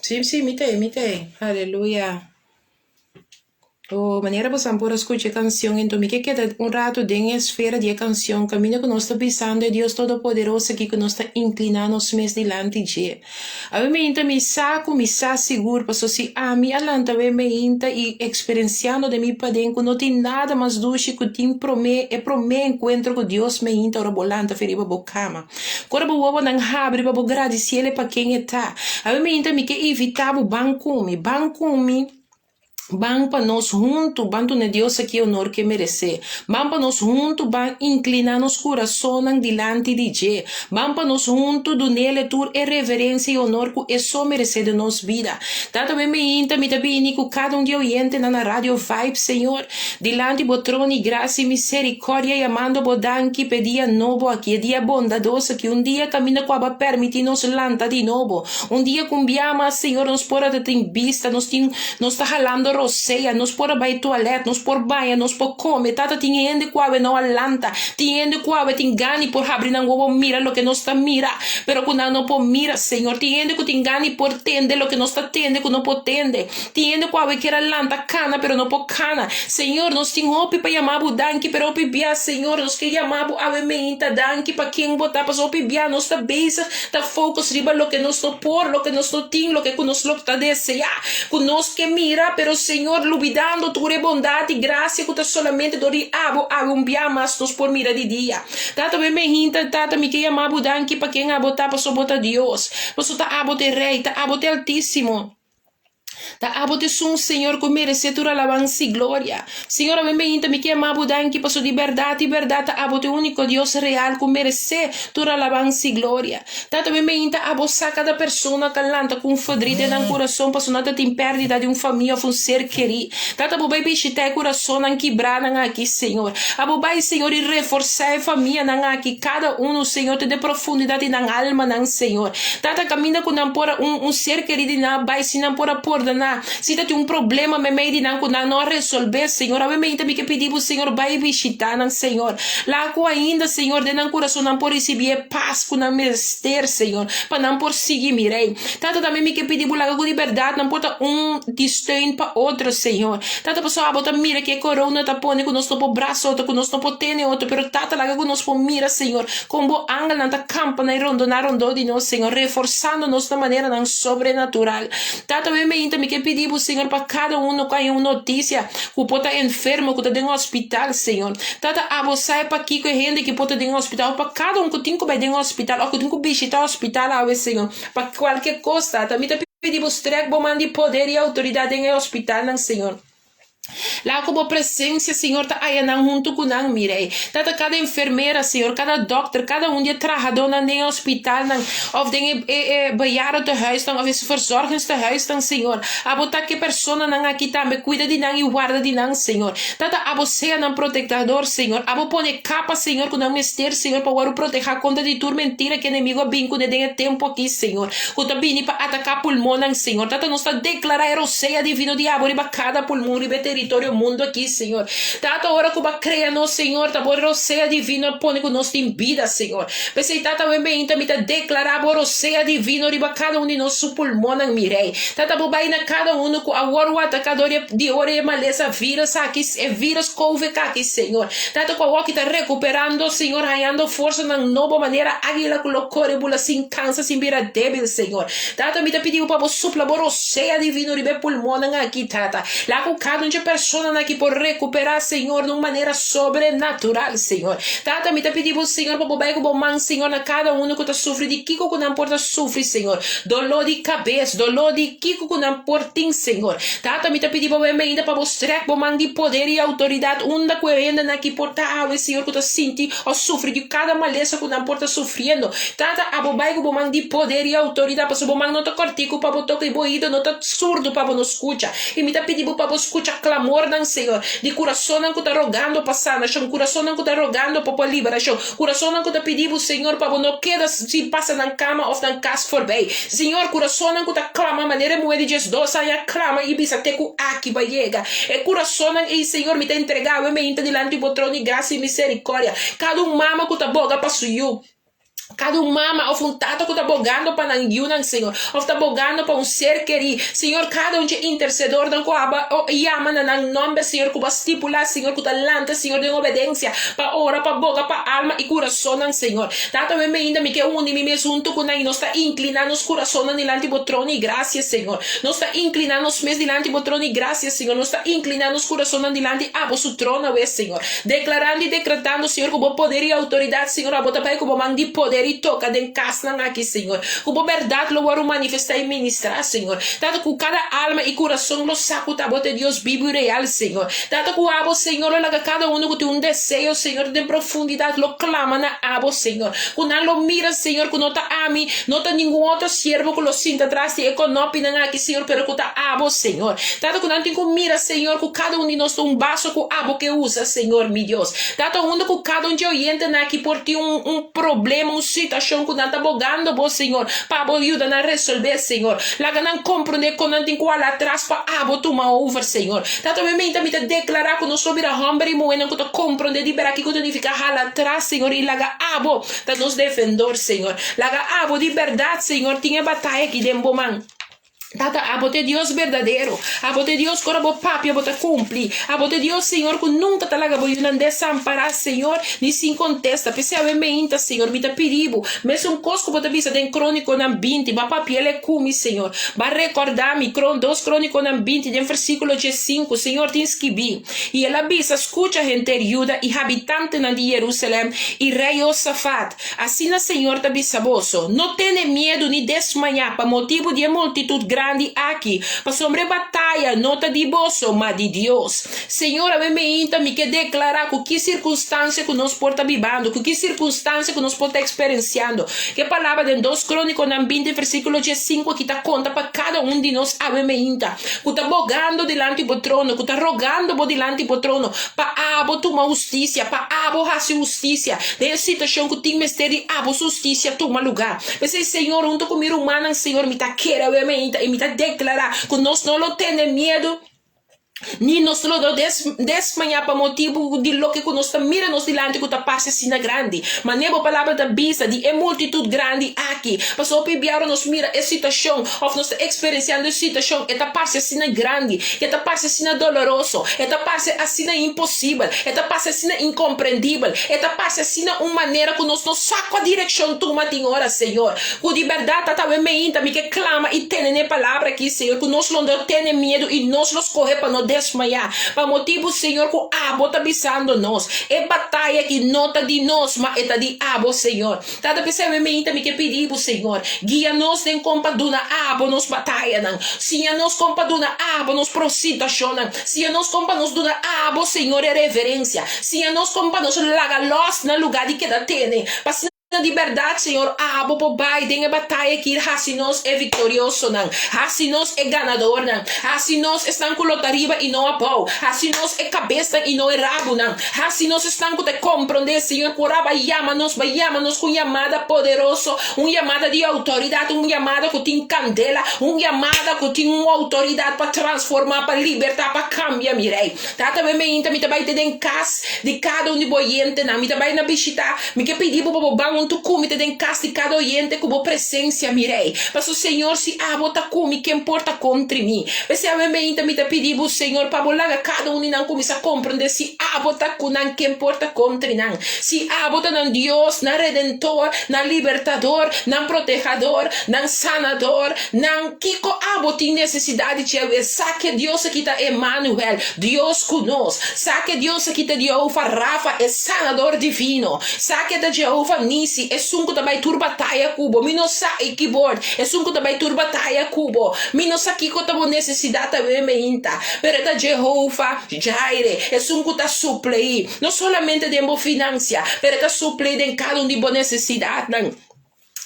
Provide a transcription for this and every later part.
Sí, sí, mi t'ei, mi t'ei. Aleluya. O manera bosan por a skucha e kansion, enton mi ke keda un ratu den e esfera di e kansion, kaminda ku nos ta bisando e Dios Todopoderoso aki ku nos ta inkliná nos mes dilanti dje. Awe meinta mi sa ku mi sa sigur, paso si ami a lanta awe meinta i eksperensiando den mi paden ku no tin nada mas dushi ku tin promé e promé enkuentro ku Dios meinta ora bo lanta fe riba bo kama. Ku ora bo wowonan habri pa bo gradisiel e pa ken e ta. Awe meinta mi ke invitá bo ban ku mi, ban ku mi. Ban pa nos huntu ban duna Dios aki honor ku e meresé. Ban pa nos huntu ban inkliná nos kurasonnan dilanti di dje. Ban pa nos huntu dun'El tur e reverensia i honor ku e so meresé den nos bida. Tata mi meinta mi ta bini ku kada un di e oyentenan na Radio Vibe, Señor, dilanti bo trono di grasia i miserikòrdia yamando bo danki p'e dia nobo aki, e dia bondadoso aki, un dia kaminda ku abo a pèrmití nos lanta di nobo. Un dia ku un bia mas, Señor, nos por a ta tin bista, nos tin, nos ta halando rosea, nos por a bai tualèt, nos por baña, nos por kome. Tata, tin hende ku awe no a lanta, tin hende ku awe tin gana i por habri nan wowo mira loke nos ta mira, pero ku nan no por mira, Señor. Tin hende ku tin gana i por tende loke nos ta tende ku no por tende. Tin hende ku awe kier a lanta kana, pero no por kana. Señor, nos tin hopi pa yama bo danki, pero hopi bia, Señor, nos ke yama bo awe meinta danki pa ken bo ta, pasobra hopi bia nos ta bezig ta focus riba loke nos no por, loke nos no tin, loke ku nos lo ta deseá, ku nos ke mira, pero Señor, lubidando tur e bondat i grasia ku ta solamente dor di abo, awe un bia mas nos por mira di dia. Tata, awe meinta, Tata, mi ke yama bo danki pa ken abo ta, pasobra bo ta Dios, pasobra ta abo ta e Rei, ta abo ta e Altísimo. Ta abo t'esun, Señor, ku meresé tur alabansa i gloria. Señor, awe meinta mi ke ama bo danki paso di bèrdat i bèrdat ta abo t'e úniko Dios real ku meresé tur alabansa i gloria. Tata, awe meinta abo sa kada persona ta lanta ku un ferdrit den nan kurason paso nan ta tin pèrdida di un famia òf un ser kerí. Tata, bo bai bishitá e kurasonnan kibránan aki, Señor. Abo bai, Señor, i reforsá e famianan aki, kada unu, Señor, te den profundidat di nan almanan, Señor. Tata, kaminda ku nan por a un un ser kerí di nan a bai, si nan por a pordoná, si ta tin un problema meimei di nan ku nan no a resolvé, Señor, awe meinta mi ke pidi bo, Señor, bai bishitá nan, Señor. Laga ku ainda, Señor, den nan kurason nan por risibí e pas ku nan mester, Señor, pa nan por sigui mi Rei. Tata, tambe mi ke pidi bo laga ku di bèrdat nan por ta un di steun pa otro, Señor. Tata, pasobra abo ta mira ke korona ta pone ku nos no por brasa otro, ku nos no por tene otro, pero Tata, laga ku nos por mira, Señor, Kon bo angelnan ta kampa na i rondoná rondó di nos, Señor, reforsando nos na maneranan sobrenatural. Tata, awe meinta mi ke pidi bo, Señor, pa kada uno ku haña un notisia ku por ta enfermo, ku ta den hospital, Señor. Tata, abo sa e pakiko e hende ki por ta den hospital, òf pa kada un ku tin ku bai den hospital òf ku tin ku bishita hospital awe, Señor, pa kualke kos, Tata. Mi ta pidi bo strèk bo man di poder i outoridat den e hospitalnan, Señor. Laga ku bo presensia, Señor, ta aya nan huntu ku nan, mir'ei. Tata, kada enfermera, Señor, kada dòkter, kada un di e trahadónan den e hospitalnan òf den e e e bejaardentehuisnan òf e verzorgingstehuisnan, Señor. Abo ta ku e personanan aki tambe, kuida di nan i warda di nan, Señor. Tata, abo sea nan protektador, Señor. Abo pone e kapa, Señor, ku nan mester, Señor, pa wòrdu protehá kontra di tur mentira ku enemigu a bin kuné den e tempu aki, Señor. Ku ta bini pa ataká pulmonnan, Señor. Tata, nos ta deklará e rosea divino di abo riba kada pulmon riba e teritorio mundu aki, Señor. Tata, ora ku bo a krea nos, Señor, ta bo rosea divino a pone ku nos tin bida, Señor. P'esei, Tata, awe meinta mi ta deklará bo rosea divino riba kada un di nos su pulmonnan, mi Rei. Tata, bo bai na kada unu ku awor bo ataká dor di ora e malesa virus aki, e virus covid aki, Señor. Tata, ku awor ki ta rekuperando, Señor, hañando forsanan nobo manera águila ku lo kore bula sin kansa, sin bira débil, Señor. Tata, mi ta pidi bo pa bo supla bo rosea divino riba e pulmonnan aki, Tata. Laga ku kada un dje personanan aki por rekuperá, Señor, di un manera sobrenatural, Señor. Tata, mi ta pidi bo, Señor, pa bo bai ku bo man, Señor, na kada unu ku ta sufri di kiko ku nan por ta sufri, Señor. Doló di kabes, doló di kiko ku nan por tin, Señor. Tata, mi ta pidi bo wembe ainda pa bo strèk bo man di poder i outoridat unda ku e hendenan aki por ta awe, Señor, ku ta sinti òf sufri di kada malesa ku nan por ta sufriendo. Tata, abo bai ku bo man di poder i outoridat, pasobra bo man no ta kòrtiku pa bo toka i bo oido no ta surdu pa bo no skucha. I mi ta pidi bo pa bo skucha klamornan, Señor, di kurasonnan ku ta rogando pa sanashon, kurasonnan ku ta rogando pa por liberashon, kurasonnan ku ta pidi bo, Señor, pa bo no keda sin pasa nan kama òf nan kas forbei. Señor, kurasonnan ku ta klama manera e muhé di diesdos aña a klama i bisa te ku aki bo a yega. E kurasonnan ei, Señor, mi ta entregá awe meinta dilanti bo trono di grasia i miserikòrdia. Kada un mama ku ta boga pa su yu. Kada un mama òf un tata ku ta bogando pa nan yunan, Señor, òf ta bogando pa un ser kerí, Señor, kada un dje intersedornan ku aba yama na nan nòmber, Señor, ku bo a stipulá, Señor, ku ta lanta, Señor, den obedensia pa ora, pa boga pa alma i kurasonnan, Señor. Tata, awe mainta mi ke uni mi mes huntu ku nan i nos ta inkliná nos kurasonnan dilanti bo trono i grasia, Señor. Nos ta inkliná nos mes dilanti bo trono i grasia, Señor. Nos ta inkliná nos kurasonnan dilanti abo su trono awe, Señor. Deklarando i dekretando, Señor, ku bo poder i outoridat, Señor, abo ta bai ku bo man di poder i toka den kasnan aki, Señor. Ku bo bèrdat lo wòrdu manifestá i ministrá, Señor. Tata, ku kada alma i kurason lo sa ku ta abo ta e Dios bibu i real, Señor. Tata, ku abo, Señor, lo laga kada unu ku tin un deseo, Señor, den profundidat lo klama na abo, Señor. Ku nan lo mira, Señor, ku no ta ami, no ta ningun otro siervo ku lo sinta tras di e konopinan aki, Señor, pero ku ta abo, Señor. Tata, ku nan tin ku mira, Señor, ku kada un di nos ta un baso ku abo ke usa, Señor mi Dios. Tata, unda ku kada un dje oyentenan aki por tin un un problema, un situashon ku nan ta bogando bo, Señor, pa abo yuda nan resolvé, Señor. Laga nan komprondé kon nan tin ku hala atras pa abo tuma over, Señor. Tata, mi meinta mi ta deklará ku nos lo bira hòmber i muhénan ku ta komprondé di bèrdat kiko ta nifiká hala atras, Señor, i laga abo ta nos defendor, Señor. Laga abo di bèrdat, Señor, tin e bataya aki den bo man. Tata, abo ta e Dios berdadero. Abo ta e Dios ku ora bo papia bo ta kumpli. Abo ta e Dios, Señor, ku nunka ta laga bo yunan desampará, Señor, ni sin kontesta. P'esei awe meinta, Señor, mi ta pidi bo, mesun kos ku bo ta bisa den Krónikonan 20, bo a papi'el e ku mi, Señor. Bo a rekordá mi, Krón, dos Krónikonan 20, den versíkulo 15, Señor tin skibí, I el a bisa, Skucha, henter Juda i habitantenan di Jerusalèm i rei Josafat, Asina Señor ta bisa boso, No tene miedu ni desmayá pa motibu di e multitut grandi aki, pasobra e bataya no ta di boso, ma di Dios. Señor, awe meinta mi ke deklará ku ki sirkunstansia ku nos por ta bibando, ku ki sirkunstansia ku nos por ta eksperensiando. Ke palabra den Dos Krónikonan 20 versíkulo 15 aki ta konta pa kada un di nos awe meinta, ku ta bogando dilanti bo trono, ku ta rogando bo dilanti bo trono, Pa abo tuma hustisia, pa abo hasi hustisia den e situashon ku tin mester di abo su hustisia tuma lugá. P'esei, Señor, huntu ku mi rumannan, Señor, mi ta kere awe mainta i mi ta deklará ku nos no lo tene miedu ni nos lo no desmañá pa motibu di loke ku nos ta mira nos dilanti ku ta parse asina grandi. Manera bo palabra ta bisa di e multitut grandi aki, pasobra hopi bia ora nos mira e situashon òf nos ta eksperensiando e situashon, e ta parse asina grandi. E ta parse asina doloroso, e ta parse asina imposibel, e ta parse asina inkomprendibel, e ta parse asina un manera ku nos no sa kua direkshon tuma tin ora, Señor. Ku di bèrdat ta tawe meinta mi ke klama i tene n'e palabra aki, Señor, ku nos lo no tene miedu i nos lo skohe pa no desmayá, pa motibu, Señor, ku Abo ta bisando nos, e bataya aki no ta di nos, ma e ta di Abo, Señor. Tata p'esei awe meinta mi ke pidi bo, Señor, guia nos den kon pa duna abo nos batayanan. Siña nos kon pa duna abo nos prositashonnan. Siña nos kon pa nos duna abo, Señor, e reverensia. Siña nos kon pa nos laga lòs na lugá di keda tene. Pa asina di bèrdat, Señor, abo por bai den e bataya aki hasi nos e viktoriosonan. Hasi nos e ganadornan. Hasi nos esnan ku lo ta riba i no abou. Hasi nos e kabesnan i no e rabunan. Hasi nos esnan ku ta komprondé, Señor, ku ora Bo a yama nos, Bo a yama nos ku un yamada poderoso, un yamada di outoridat, un yamada ku tin kandela, un yamada ku tin un outoridat pa transformá, pa libertá, pa kambia, mi Rei. Tata, awe meinta mi ta bai te den kas di kada un di bo oyentenan. Mi ta bai na bishitá. Mi ke pidi Bo pa Bo ban huntu ku mi te den kas di kada oyente ku Bo presensia, mi Rei. Pasobra, Señor, si Abo ta ku mi, ken por ta kontri mi? P'esei awe meinta mi ta pidi Bo, Señor, pa Bo laga kada un di nan kuminsá komprondé si Abo ta ku nan, ken por ta kontri nan? Si Abo ta nan Dios, nan Redentor, nan Libertador, nan Protehador, nan Sanador, nan kiko Abo tin nesesidat di dje awe? Sa ke Dios aki ta Emanuel, Dios ku nos. Sa ke Dios aki ta Jehovah Rafa, e Sanador divino. Sa ke ta Jehovah Nisi, esun ku ta bai tur bataya ku bo. Mi no sa e keyboard, esun ku ta bai tur bataya ku bo. Mi no sa kiko ta bo nesesidat awe meinta, pero e ta Jehovah Jireh, esun ku ta suplei, no solamente den bo finansia, pero e ta suplei den kada un di bo nesesidatnan.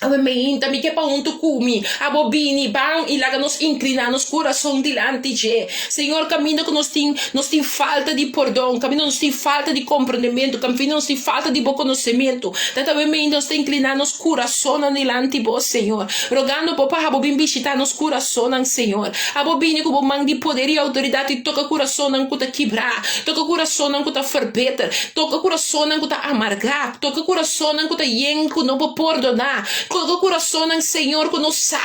Awe meinta mi ke pa huntu ku mi. Abo bini, ban i laga nos inkliná nos kurason dilanti dje. Señor, kaminda ku nos tin, nos tin falta di pordon, kaminda nos tin falta di komprondementu, kaminda nos tin falta di bo konosementu, dat awe meinta nos ta inkliná nos kurasonnan dilanti bo, Señor, rogando bo pa abo bin bishitá nos kurasonnan, Señor. Abo bini ku bo man di poder i outoridat i toka kurasonnan ku ta kibrá, toka kurasonnan ku ta ferbeter, toka kurasonnan ku ta amargá. Toka kurasonnan ku ta yen ku no por pordoná. Toka kurasonnan, Señor, ku no sa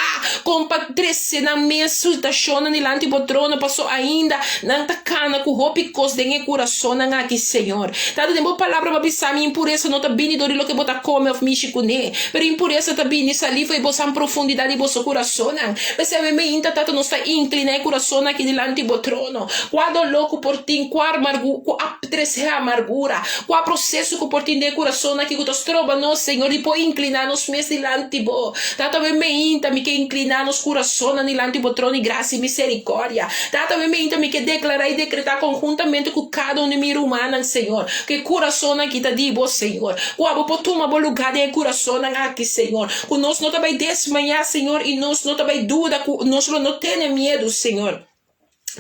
kon pa trese nan mes situashonnan dilanti bo trono, paso ainda nan ta kana ku hopi kos den e kurasonnan aki, Señor. Tata, den bo palabra bo a bisa mi, impuresa no ta bini dor di loke bo ta kome òf mishi kuné, pero impuresa ta bini salí for e bosan profundidat di boso kurasonnan. P'esei awe meinta, Tata, nos ta inkliná e kurasonnan aki dilanti bo trono. Kua doló ku por tin, kua armargu, ku a trese amargura, Kua proseso ku por tin den e kurason aki ku ta stroba nos, Señor, di por inkliná nos mes dilanti Bo? Tata, awe meinta mi ke inkliná nos kurasonnan dilanti Bo trono di grasia i miserikòrdia. Tata, awe meinta mi ke deklará i dekretá konhuntamente ku kada un di mi rumannan, Señor, ku e kurasonnan aki ta di Bo, Señor. Ku abo por tuma Bo lugá den e kurasonnan aki, Señor. Ku nos no ta bai desmayá, Señor, i nos no ta bai duda ku nos lo no tene miedu, Señor.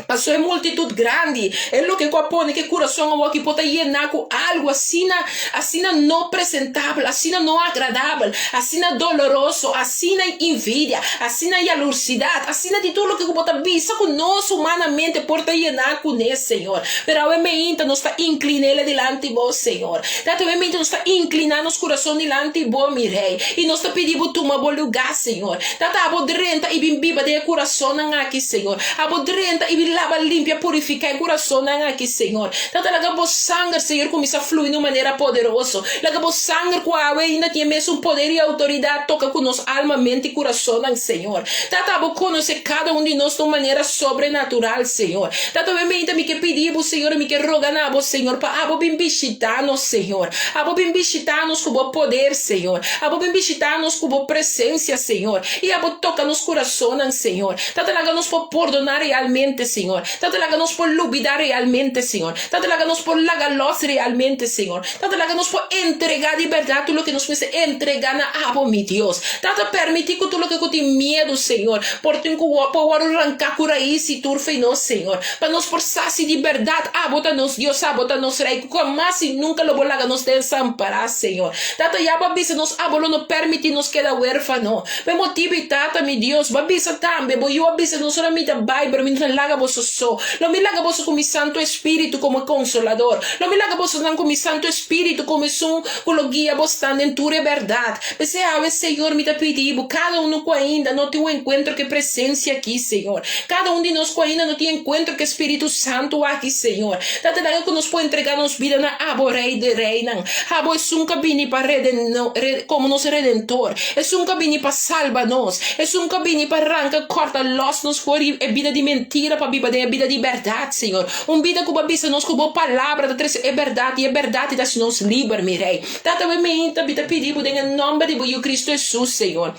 Paso e multitut grandi, e loke ku a pone ku e kurason awoki por ta yená ku algu asina, asina no presentabel, asina no agradabel, asina doloroso, asina invidia, asina yalursidat, asina di tur loke ku bo ta bisa ku nos humanamente por ta yená kuné, Señor. Pero awe meinta nos ta inklin'é dilanti bo, Señor. Tata, awe meinta nos ta inkliná nos kurason dilanti bo, mi Rei, i nos ta pidi bo tuma bo lugá, Señor. Tata, abo drenta i bin biba den e kurasonnan aki, Señor. Abo drenta i bin laba, limpia, purifiká e kurasonnan aki, Señor. Tata, laga Bo sanger, Señor, kuminsá flui na un manera poderoso. Laga Bo sanger ku awe ainda tin e mesun poder i outoridat toka ku nos alma, mente i kurasonnan, Señor. Tata, abo konosé kada un di nos na un manera sobrenatural, Señor. Tata, awe meinta mi ke pidi Bo, Señor, i mi ke roga na Bo, Señor, pa abo bin bishitá nos, Señor. Abo bin bishitá nos ku Bo poder, Señor. Abo bin bishitá nos ku Bo presensia, Señor, i abo toka nos kurasonnan, Señor. Tata, laga nos por pordoná realmente, Señor. Tata, laga nos por lubidá realmente, Señor. Tata, laga nos por laga lòs realmente, Señor. Tata, laga nos por entregá di bèrdat tur loke nos mester entregá na abo, mi Dios. Tata, permití ku tur loke ku tin miedu, Señor, por tin ku por wòrdu ranká ku rais i tur fei nos, Señor, pa nos por sa si di bèrdat abo ta nos Dios, abo ta nos Rei, ku hamas i nunka lo bo laga nos desampará, Señor. Tata, ya bo a bisa nos abo lo no permití nos keda huérfano. P'e motibu ei, Tata, mi Dios, bo a bisa tambe, bo Yu a bisa nos ora mi ta bai, pero mi no ta laga boso so. Lo mi laga boso ku mi Santu Espíritu komo e Konsolador. Lo mi laga bosonan ku mi Santu Espíritu komo esun ku lo guia bosnan den tur e bèrdat. P'esei awe, Señor, mi ta pidi bo, kada unu ku ainda no tin un enkuentro ku e presensia aki, Señor, kada un di nos ku ainda no tin enkuentro ku e Spiritu Santu aki, Señor, Tata, laga ku nos por entregá nos bida na Abo, Rei di reinan. Abo esun ku a bini pa komo nos Redentor, esun ku a bini pa salba nos, esun ku a bini pa ranka kòrta lòs nos for di e bida di mentira pa biba den e bida di bèrdat, Señor. Un bida ku bo a bisa nos ku bo Palabra ta trese e bèrdat i e bèrdat ta hasi nos liber, mi Rei. Tata, we meinta mi ta pidi bo den e nòmber di bo Yu Kristu Hesus, Señor.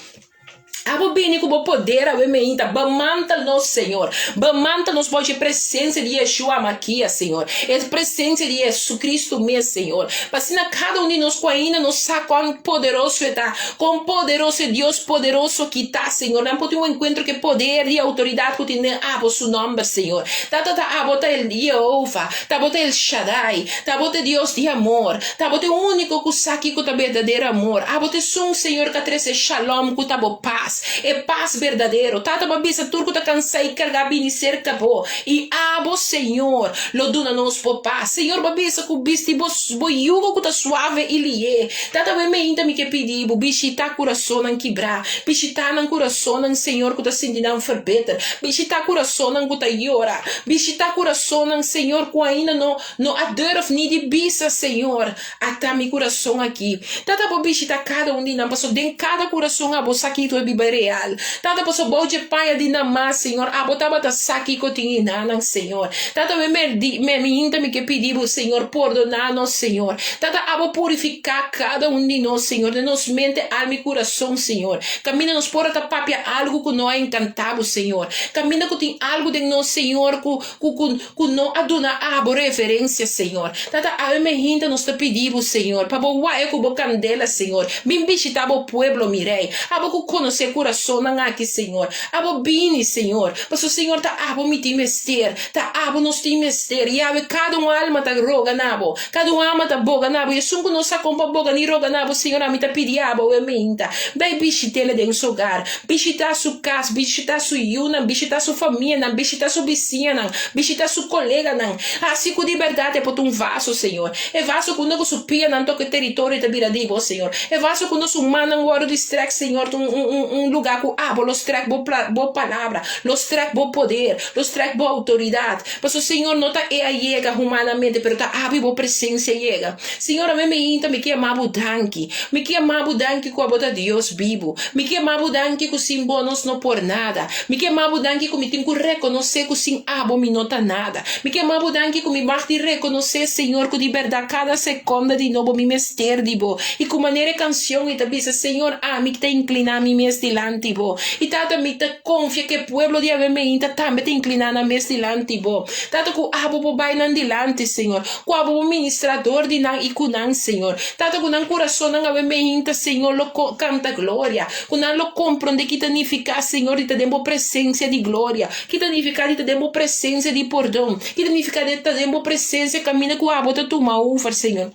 Abo bini ku bo poder awe meinta, bamanta nos, Señor. Bamanta nos bou dje presensia di Yeshua Hamakia, Señor. E presensia di Jesucristo mes, Señor. Pa asina kada un di nos ku ainda no sa kon poderoso e ta, kon poderoso e Dios poderoso aki ta, Señor, nan por tin un enkuentro ku e poder i outoridat ku tin den abo su nòmber, Señor. Tata, ta abo ta el Yehova, ta abo ta El Shaddai, ta abo ta e Dios di amor. Ta bo ta e úniko ku sa kiko ta berdadero amor. Abo ta esun, Señor, ku a trese shalom, ku ta bo pas, e pas berdadero. Tata, bo a bisa tur ku ta kansá i kargá bini serka bo, i abo, Señor, lo duna nos bo pas. Señor, bo a bisa ku bisti bo bo yugo ku ta suave i lié. Tata, bo e meinta mi ke pidi bo, bishitá kurasonnan kibrá, bishitá nan kurasonnan, Señor, ku ta sinti nan verbeter, bishitá kurasonnan ku ta yora, bishitá kurasonnan, Señor, ku ainda no No a durf ni di bisa, Señor, ata mi kurason aki. Tata bo bishita kada un di nan, pasobra den kada kurason abo sa kiko e biba. hòmber real. Tata, paso bou dje paña di nan mas, Señor, abo tabata sa kiko tin i nanan, Señor. Tata, mi merdi, mi mi hinta mi ke pidi bo, Señor, pordoná nos, Señor. Tata, abo purifiká kada un di nos, Señor, den nos mente, alma i kurason, Señor. Kaminda nos por a ta papia algu ku no a enkantá bo, Señor. Kaminda ku tin algu den nos, Señor, ku, ku, ku, ku no a duna abo reverensia, Señor. Tata, awe mi hinta nos ta pidi bo, Señor, pa bo waya ku bo kandela, Señor. Bin bishitá bo pueblo, mi Rei. Abo ku konosé kurasonnan aki, Señor. Abo bini, Señor, pasobra, Señor, ta abo mi tin mester. Ta abo nos tin mester. Yawe, kada un alma ta roga na bo. Kada un alma ta boga na bo. I esun ku no sa kon pa boga ni roga na bo, Señor, ami ta pidi abo awe mi hinta. Bai bishit'el den su hogar. Bishitá su kas, bishitá su yunan, bishitá su famianan, bishitá su bisiñanan, bishitá su koleganan. Hasi ku di bèrdat e por ta un vaso, Señor. E vaso ku unda ku su pianan toka e teritorio ta bira di bo, Señor. E vaso ku unda su mannan wòrdu di strèk, Señor, ta un un un lugá ku abo lo strèk bo bo palabra, lo strèk bo poder, lo strèk bo outoridat. Pasobra, Señor, no ta e a yega humanamente, pero ta abo i bo presensia yega. Señor, ami mi hinta mi ke yama bo danki. Mi ke yama bo danki ku abo ta Dios bibu. Mi ke yama bo danki ku sin bo nos no por nada. Mi ke yama bo danki ku mi tin ku rekonosé ku sin abo mi no ta nada. Mi ke yama bo danki ku mi mag di rekonosé, Señor, ku di bèrdat kada sekonda di nobo mi mester di bo. I ku manera e kanshon ei ta bisa, Señor, ami ta inkliná mi mes dilanti bo. I Tata, mi ta konfia ku e pueblo di awe meinta tambe ta inkliná nan mes dilanti bo. Tata, ku abo por bai nan dilanti, Señor. Ku abo bo ministrá dor di nan i ku nan, Señor. Tata, ku nan kurasonnan awe meinta, Señor, lo kanta gloria. Ku nan lo komprondé ki ta nifiká, Señor, di ta den bo presensia di gloria, ki ta nifiká di ta den bo presensia di pordon, ki ta nifiká di ta den bo presensia kaminda ku abo ta tuma over, Señor.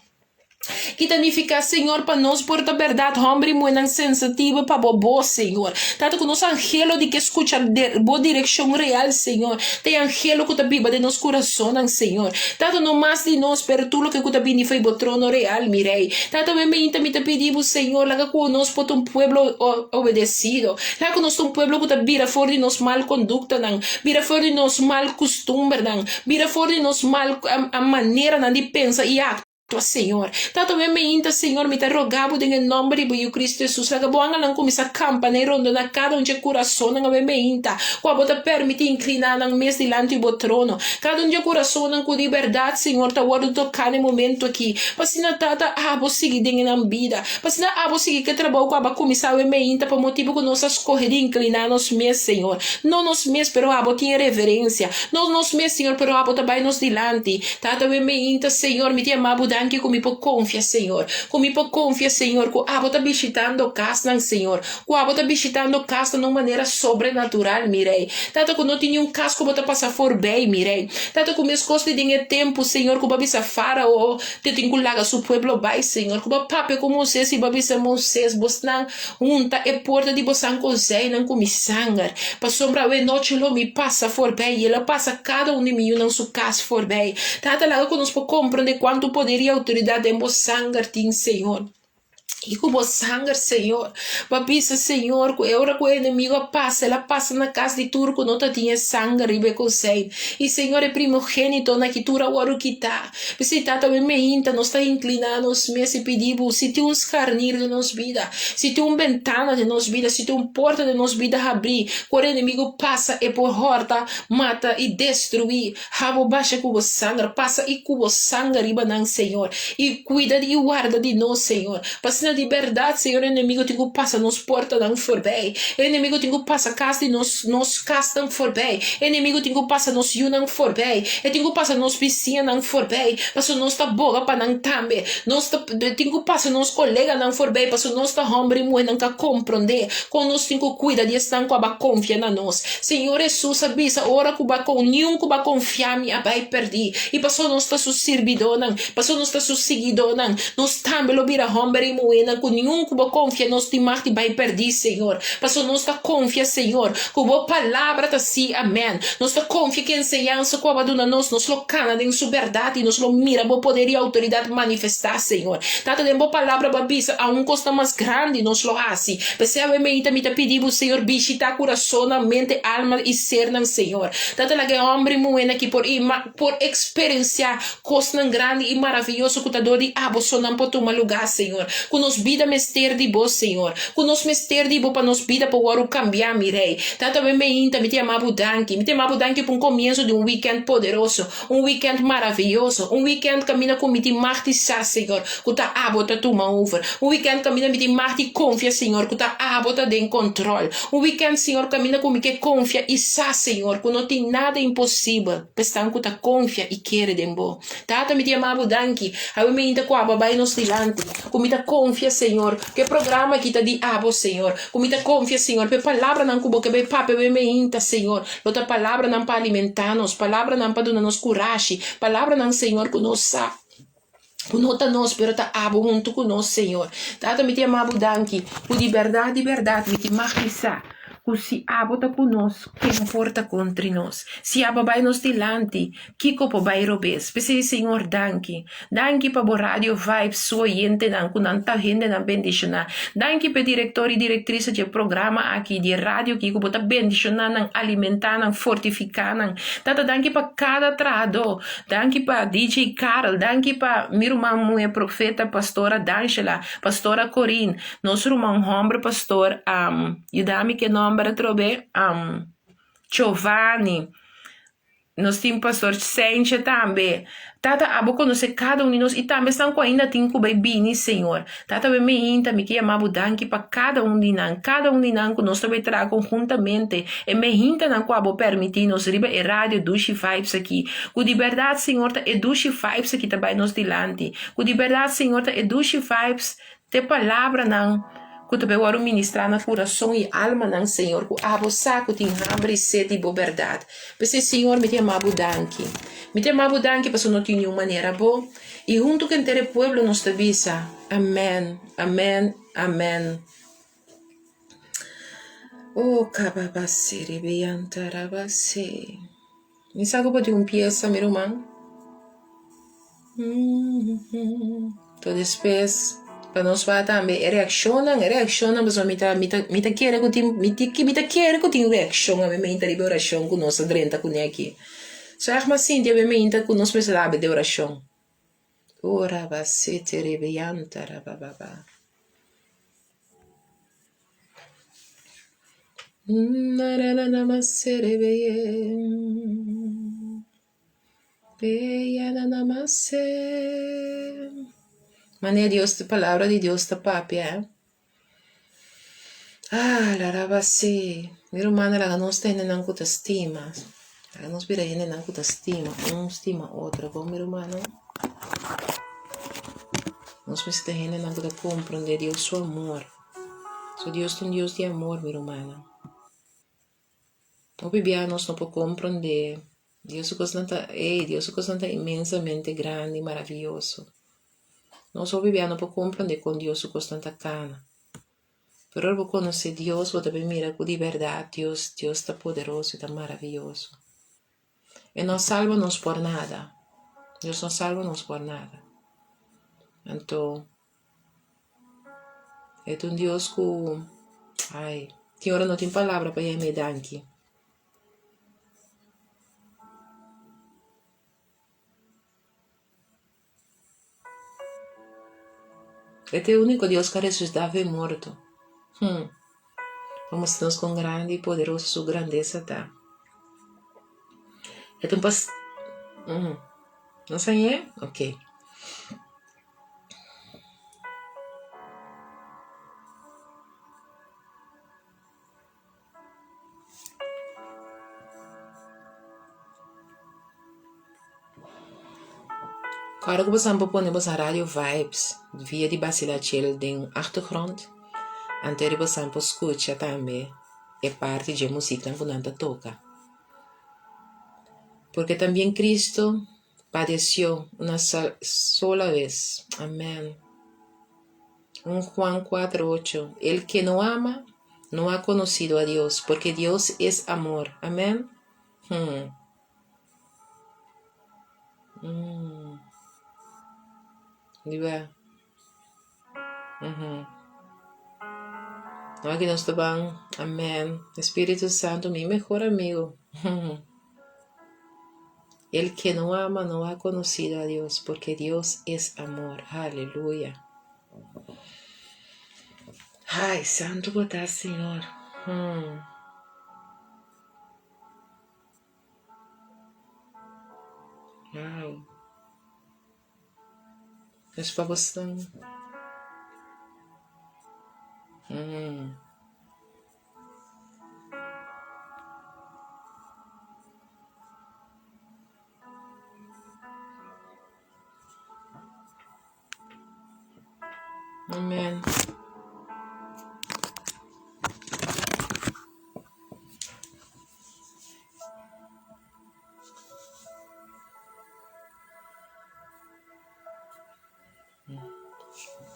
Ki ta nifiká, Señor, pa nos por ta bèrdat hòmber i muhénan sensitivo pa bo bos, Señor. Tata, ku nos anhelo di ke skucha bo direkshon real, Señor, ta e anhelo ku ta biba den nos kurasonnan, Señor. Tata, no mas di nos, pero tur loke ku ta bini fo'i bo trono real, mi Rei. Tata, wen beinta mi ta pidi bo, Señor, laga ku nos por ta un pueblo obedesido. Laga ku nos ta un pueblo ku ta bira for di nos mal konduktanan, bira for di nos mal kustumbernan, bira for di nos mal maneranan di pensa i aktua. Señor. Tata wen meinta, Señor, mi ta roga bo den e nomber di bo Yu Cristo Jesus, laga bo angelnan cuminsa campa na i rondona cada un dje curasonnan awe meinta, cua bo ta permiti inclina nan mes dilanti bo trono. Cada un dje curasonnan cu di berdad, Señor, ta wordo toca na e momento aki, pa asina, Tata, abo sigui den e nan bida, pa asina abo sigui cu e trabou cu abo a cuminsa awe meinta pa motibo cu nos a scoge di inclina nos mes, Señor. No nos mes, pero abo tin e reverencia. No nos mes, Señor, pero abo ta bay nos dilanti. Tata we meinta, Señor, mi ta yama bo danki ku mi por konfia, Señor, ku mi por konfia, Señor, ku abo ta bishitando kasnan, Señor, ku abo ta bishitando kasnan na un manera sobrenatural, mi Rei. Tata, ku no tin niun kas ku bo ta pasa forbei, mi Rei. Tata, ku meskos di den e tempu, Señor, ku bo a bisa Fárao te tin ku laga su pueblo bai, Señor, ku bo a papia ku Moisés i bo a bisa Moisés, Bosnan Hunta e porta di bosan kozijnnan ku mi sanger, pasobra awe nochi lo mi pasa forbij, i el a pasa kada un di mi yunan su kas forbij. Tata, laga ku nos por komprondé kuantu poder i outoridat den bo sanger tin, Señor. I ku bo sanger, Señor, bo a bisa, Señor, ku e ora ku e enemigu a pasa, el a pasa na kas di tur ku no ta tin e sanger riba e kozijn. I, Señor, e primogénitonan aki tur a wòrdu kitá. P'esei, Tata, awe meinta nos ta inkliná nos mes i pidi Bo, si tin un skarnir den nos bida, si tin un bentana den nos bida, si tin un porta den nos bida habrí, ku ora enemigu pasa e por hòrta, mata i destruí, ha Bo basha ku Bo sanger, pasa i ku Bo sanger riba nan, Señor, i kuida di i warda di nos, Señor. Pa asina di bèrdat, Señor, e enemigu tin ku pasa nos portanan forbei, e enemigu tin ku pasa kas di nos, nos kasnan forbei, e enemigu tin ku pasa nos yunan forbei, e tin ku pasa nos bisiñanan forbei, pasobra nos ta boga pa nan tambe. Nos ta tin ku pasa nos koleganan forbei, pasobra nos ta hòmber i muhénan ku a komprondé kon nos tin ku kuida di esnan ku a ba konfia na nos. Señor Hesus a bisa, Ora ku bo a niun ku bo a konfia mi a bai pèrdí. I pasobra nos ta su sirbidónan, pasobra nos ta su siguidónan, Nos tambe lo bira homber i muhénan ku niun ku bo konfia nos tin mag di bai pèrdí, Señor. Pasobra nos ta konfia, Señor, ku bo palabra ta sí, amèn. Nos ta konfia ku e enseñansa ku abo a duna nos, nos lo kana den su bèrdat i nos lo mira bo poder i outoridat manifestá, Señor. Tata, den bo palabra bo a bisa, aun kosnan mas grandi nos lo hasi. P'esei awe meinta mi ta pidi bo, Señor, bishitá kurasonnan, mente, alma i sernan, Señor. Tata, laga e homber i muhénan aki por por eksperensiá Kosnan grandi i maravioso ku ta dor di abo so nan por tuma lugá, Señor. Ku nos. nos bida mester di Bo, Señor. Ku nos mester di Bo pa nos bida por wòrdu kambiá, mi Rei. Tata awe meinta mi ta yama Bo danki. Mi ta yama Bo danki pa un komienso di un wikènt poderoso, un wikènt maravioso, un wikènt kaminda ku mi tin mag di sa, Señor, ku ta Abo ta tuma over. Un wikènt kaminda mi tin mag di konfia, Señor, ku ta Abo ta den kontròl. Un wikènt, Señor, kaminda ku mi ke konfia i sa, Señor, ku no tin nada imposibel pa esnan ku ta konfia i kere den Bo. Tata, mi ta yama Bo danki. Awe mi ta ku Abo a bai nos dilanti, ku mi ta konfia, Señor, ku e programa aki ta di Abo, Señor. Ku mi ta konfia, Señor, pa e palabranan ku Bo ke bai papia awe meinta, Señor, lo ta palabranan pa alimentá nos, palabranan pa duna nos kurashi, palabranan, Señor, ku nos sa ku no ta nos, pero ta Abo huntu ku nos, Señor. Tata, mi ta yama Bo danki, ku di bèrdat, di bèrdat, mi tin mag di sa ku si Abo ta ku nos, ken por ta kontri nos? Si Abo bai nos dilanti, Kiko por bai robes? P'esei Señor danki. Danki pa bo Radio Vibes su oyentenan ku nan ta hendenan bendishoná. Danki p'e direktor i direktrisa dje programa aki, di e radio aki ku bo ta bendishoná nan, alimentá nan, fortifiká nan. Tata danki pa kada trahadó. Danki pa DJ Karel, danki pa mi ruman muhé profeta pastora Danshela, pastora Corine, nos ruman hòmber pastor, yuda mi ku e nòmber atrobe, Giovanni. Nos tin Pastor Sentje tambe. Tata, abo konosé kada un di nos i tambe esnan ku ainda tin ku bai bini, Señor. Tata, bai meinta, mi ke yama bo danki pa kada un di nan, kada un di nan ku nos ta bai traha konhuntamente, e meintanan ku abo permití nos riba e radio Dushi Vibes aki. Ku di bèrdat, Señor, ta e Dushi Vibes aki ta bai nos dilanti. Ku di bèrdat, Señor, ta e Dushi Vibes Te palabranan ku ta bai wòrdu ministrá na kurason i almanan, Señor, ku abo sa ku tin hamber i set di bo bèrdat. P'esei, Señor, mi ta yama bo danki. Mi ta yama bo danki pasobra no tin niun manera bo. I huntu ku henter e pueblo nos ta bisa, Amèn, amèn, amèn. O kababasiribiyantarabase. Mi sa ku bo tin un piesa, mi ruman. To despues pa nos wak tambe e reakshonnan, e reakshonnan pasobra mi ta mi ta mi ta kere ku tin mi mi ta kere ku tin reakshon awe meinta riba e orashon ku nos a drenta kuné aki. So ègt mi a sinti awe meinta ku nos mester habri den orashon. Ora ba sete riba yanta ra ba ba ba. Manera Dios ta palabra di Dios ta papia eh. Ah larabasi mi rumannan laga nos ta hendenan ku ta stima laga nos bira hendenan ku ta stima un stima otro bon mi rumannan nos mester ta hendenan ku ta komprende Dios su amor so Dios ta un Dios di amor mi rumannan hopi bia nos no por komprende Dios su kosnan ta ey Dios su kosnan ta inmensamente grandi maravioso. Nos hopi bia no por comprende con Dios su cosnan ta cana. Pero ora bo conoce Dios bo ta bin mira cu di berdad Dios Dios ta poderoso y ta maraviyoso. E no salba nos por nada. Dios no salba nos por nada. Anto e ta un Dios cu ay tin ora no tin palabra pa yam'e danki. E ta e úniko Dios ku a resusitá for e morto. Hm. Pa mustra nos kon grandi i poderoso su grandesa ta. E ta un pas. Hm. Nos a hañ'é? Oké. Ora ku boso por pone boso radio vibes via di Basila Chill den achtergrond, anto eri boso por skucha tambe e parti dje musiknan ku nan ta toka. Porque tambien Cristo padeció una sola vez. Amén. Un Juan 4, 8. El que no ama no ha conocido a Dios, porque Dios es amor. Amén. Hmm. Mm. Diba? Mm-hmm. Aquí nos van. Amén. Espíritu Santo, mi mejor amigo. El que no ama no ha conocido a Dios, porque Dios es amor. Aleluya. Ai, santu bo ta, Señor. Hmm. Wow. Es pa bosnan. Hmm. Amen.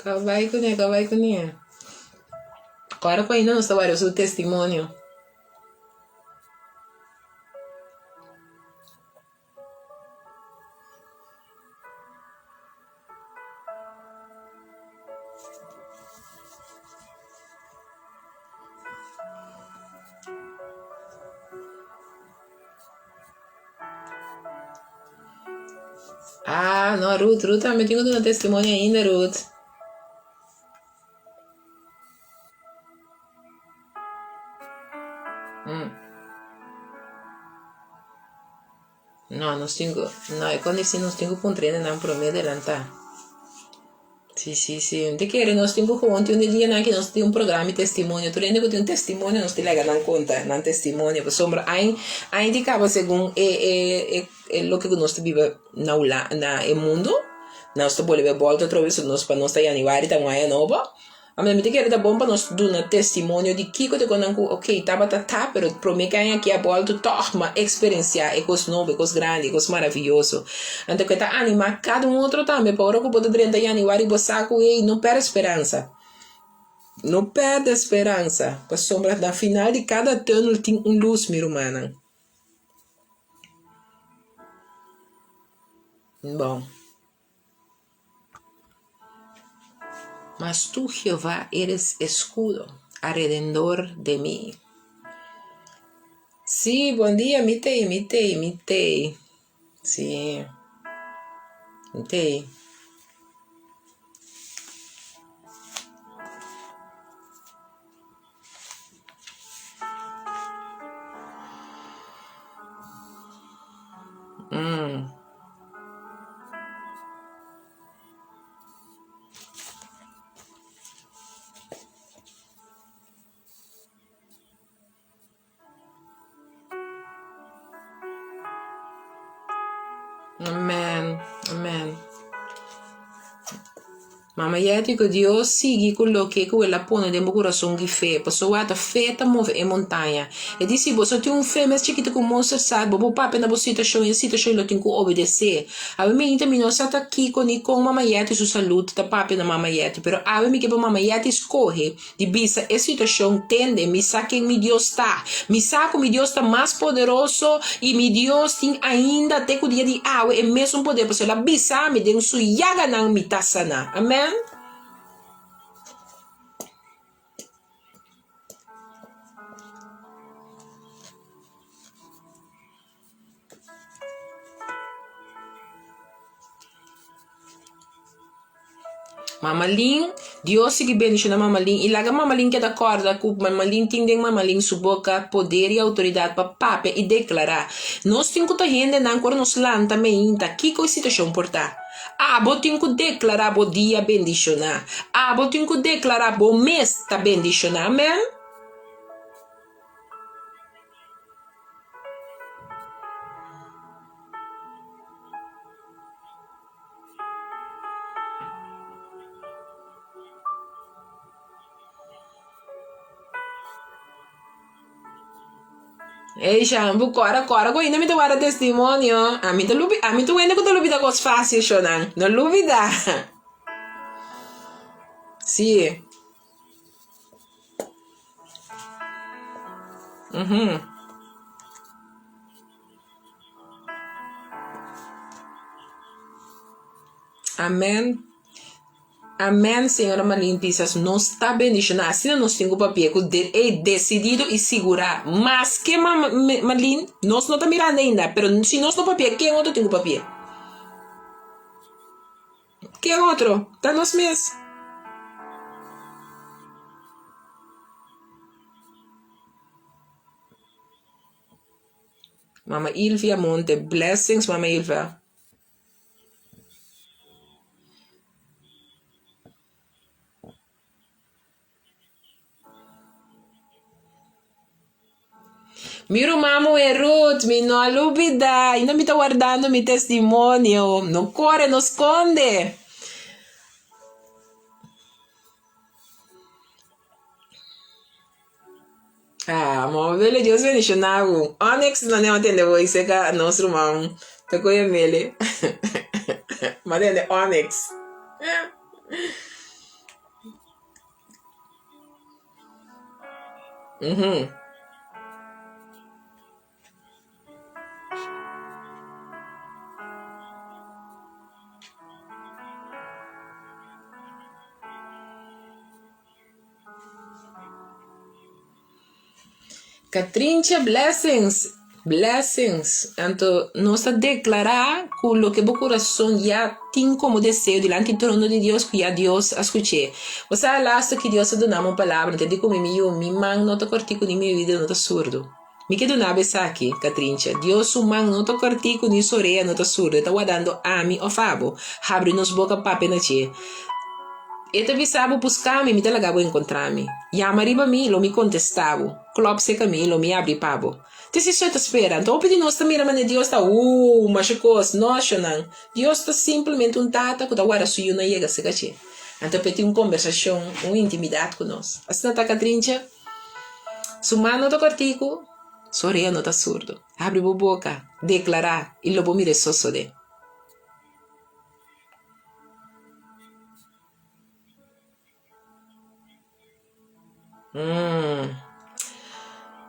Kabai kuné, kabai kuné. Ora ku ainda nos ta wòrdu su testimonio. Ah, no, Ruth, Ruth tambe tin ku duna testimonio ainda, Ruth. Mm. No, nos tin ku, no, e kondishon nos tin ku puntra hende nan promé delantá. Sí, sí, sí. Mi ta kere nos tin ku gewoon tin un di dianan ki nos tin un programa di testimonio. Tur hende ku tin un testimonio nos tin laga nan konta nan testimonio. Pasobra ain, ain di kaba segun e e e e loke ku nos ta biba na Hula na e mundu. Nos ta bolbe bòlta atrobe so nos pa nos ta yanüari ta un aña nobo. Ami mi ta kere ta bon pa nos duna testimonio di kiko ta konan ku ok tabata ta pero prome ke aña aki a bolto tog m'a eksperensiá e kos nobo e kos grandi e kos maravioso. Anto ke ta animá kada un otro tambe pa ora ku bo ta drenta yanüari bo sa ku ey no pèrdè speransa no pèrdè speransa pasobra na final di kada tùnel tin un lus mi rumannan. Bon. Mas tú, Jehová, eres escudo alrededor de mí. Sí, bon dia, mi t'ei, mi t'ei, mi t'ei. Sí, mi t'ei. Mm. Amen, amen. Mama Yeti, ku Dios sigui ku loke ku El a pone den bo kurason di fe, pasobra ta fe ta move e montaña. E di si boso tin un fe mes chikitu ku mosterd, bo por papia na bo situashon i e situashon lo tin ku obedesé. Awe mi mi no sa ta kiko ni kon Mama Yeti su salud ta papia na Mama Yeti, pero awe mi ke pa Mama Yeti skohe Di bisa e situacion, Tende, mi sa ken mi Dios ta. Mi sa cu mi Dios ta mas poderoso i mi Dios tin ainda te cu dia di awe e mesun poder, pasobra el a bisa mi, den su yaganan mi ta sana. Amen. Mama Lin, Dios sigui bendiciona Mama Lin y laga Mama Lin keda corda cu Mama Lin tin den Mama Lin su boca poder y autoridad pa papia y declara. Nos tin cu ta hendenan cu ora nos lanta meinta kico e situacion por ta. Abo tin cu declara bo dia bendiciona. Abo tin cu declara bo mes ta bendiciona. Amen. Ey shambu kora kora ku ainda mi ta wara testimonio. Ami ta lubi ami ta un hende ku ta lubida kos fásil shonan. No lubida. Sí. Mhm. Amen. Amen, señora Marlene Pisas. Nos ta bendiciona. Asina nos tin cu papia cu de, ey, decidido y sigura. Maske ma, Marlene, nos no ta mirando ainda, pero si nos no papia, ken otro tin cu papia? Ken otro? Ta nos mes. Mama Ilvia Monte, blessings Mama Ilvia. Mi ruman muhé Ruth, mi no a lubidá, ainda mi ta wardando mi testimonio. No kore, no skonde. Ah, mama Bele, Dios bendishoná bo. Onyx no ne tende bo iseka nos ruman ta koe mele. Ma tende Onyx. Mhm. Catrinche blessings blessings anto nos ta declara cu loke bo curason ya tin como deseo dilanti trono di Dios cu ya Dios a scuche bo sa lasto ki Dios a dunami un palabra ta di cu mi mi yu mi man no ta cortico ni mi oido no ta surdo mi ke dunabo esaki Catrinche Dios su man no ta cortico ni su orea no ta surdo e ta wardando ami of abo habri nos boca papia na dje. E ta bisa bo, Buska mi, mi ta laga bo enkontrá mi. Yama riba mi, lo mi kontestá bo. Klòp serka mi, lo mi abri pa bo. Te si so e ta spera. Anto hopi di nos ta mira manera Dios ta, Uu, masha kos! No, shonnan. Dios ta simplemente un Tata ku ta warda su yunan yega serka dje. Anto p'e tin un kombersashon, un intimidat ku nos. Asina ta, Katrincha. Su man no ta kòrtiku, su orea no ta surdu. Habri bo boka, deklará, i lo bo mira e sosodé.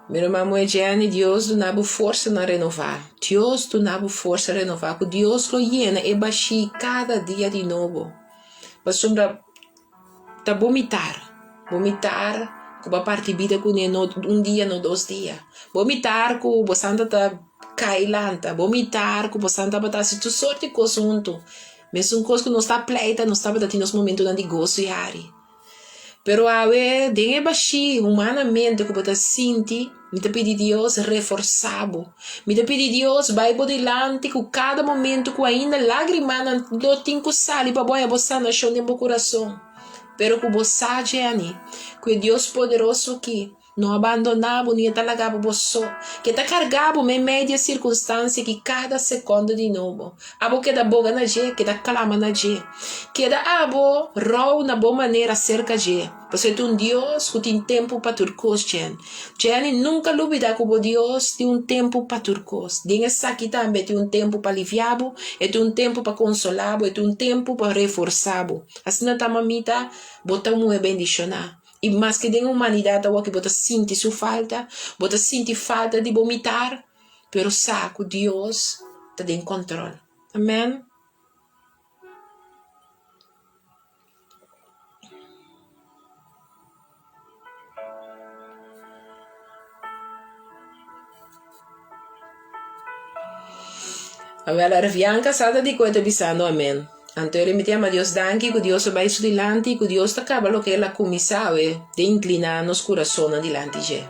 Mi ruman muhé Jenny, Dios duna bo forsanan renová. Dios duna bo forsa renová, ku Dios lo yena e bashí kada dia di nobo. Pasobra ta bo mitar, bo mitar ku bo a parti bida kuné no un dia, no dos dia. Bo mitar ku bo santa ta kai lanta, bo mitar ku bo santa tabata hasi tur sorti kos huntu. Mesun kos ku nos ta pleita, nos tabata tin nos momentunan di goso i hari. Pero awe, den e bashí humanamente ku bo ta sinti, mi ta pidi Dios reforsá bo. Mi ta pidi Dios bai bo dilanti ku kada momentu ku ainda lágrimanan lo tin ku sali pa bo haña bo sanashon den bo kurason. Pero ku bo sa, Jenny, ku e Dios poderoso aki No a bandoná bo ni e ta laga bo bo so. Ke ta kargá bo meimei di e sirkunstansia ki kada sekondo di nobo. Abo keda boga na dje, keda klama na dje. Keda abo rou na bo manera serka dje, pasobra e ta un Dios ku tin tempu pa tur kos, Jen. Jenny, nunka lubidá ku bo Dios tin un tempu pa tur kos. Den esaki tambe e tin un tempu pa aliviá bo, e tin un tempu pa konsolá bo, e tin un tempu pa reforsá bo. Asina ta, mamita, bo ta un muhé bendishoná. I maske den humanidat awoki bo ta sinti su falta, bo ta sinti falta di bo mitar, pero sa ku Dios ta den kòntròl. Amen. Awel, Arvianka sa ta di ku e ta bisando amen. Anto e remiti ama Dios danki ku Dios a bai su dilanti i ku Dios ta kaba loke el a kuminsá awe den inkliná nos kurasonnan dilanti dje.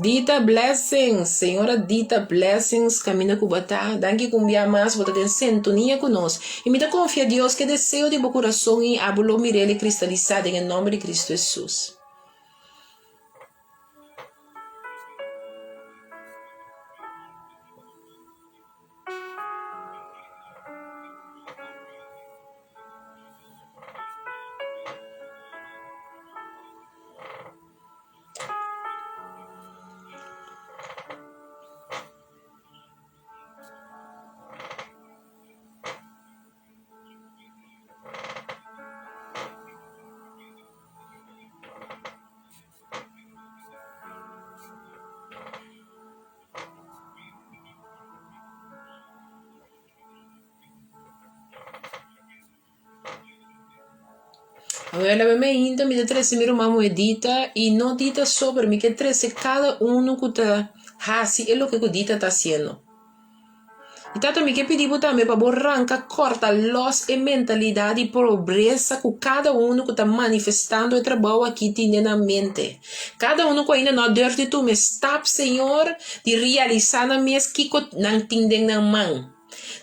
Dita Blessings, Señora Dita Blessings kaminda ku bo ta, danki ku un bia mas bo ta den sintonia ku nos. I mi ta konfia Dios ku e deseo di bo kurason i abo lo mir'el e kristalisá den e nòmber di Kristu Hesus. Awel awe mainta mi ta trese mi ruman muhé Dita i no Dita so pero mi ke trese kada unu ku ta hasi e loke ku Dita ta hasiendo. Tata mi ke pidi bo tambe pa bo ranka kòrta lòs e mentalidat di pobresa ku kada unu ku ta manifestando e trabou aki tin den nan mente. Kada unu ku ainda no a durf di tuma e stap, Señor, di realisá nan mes kiko nan tin den nan man.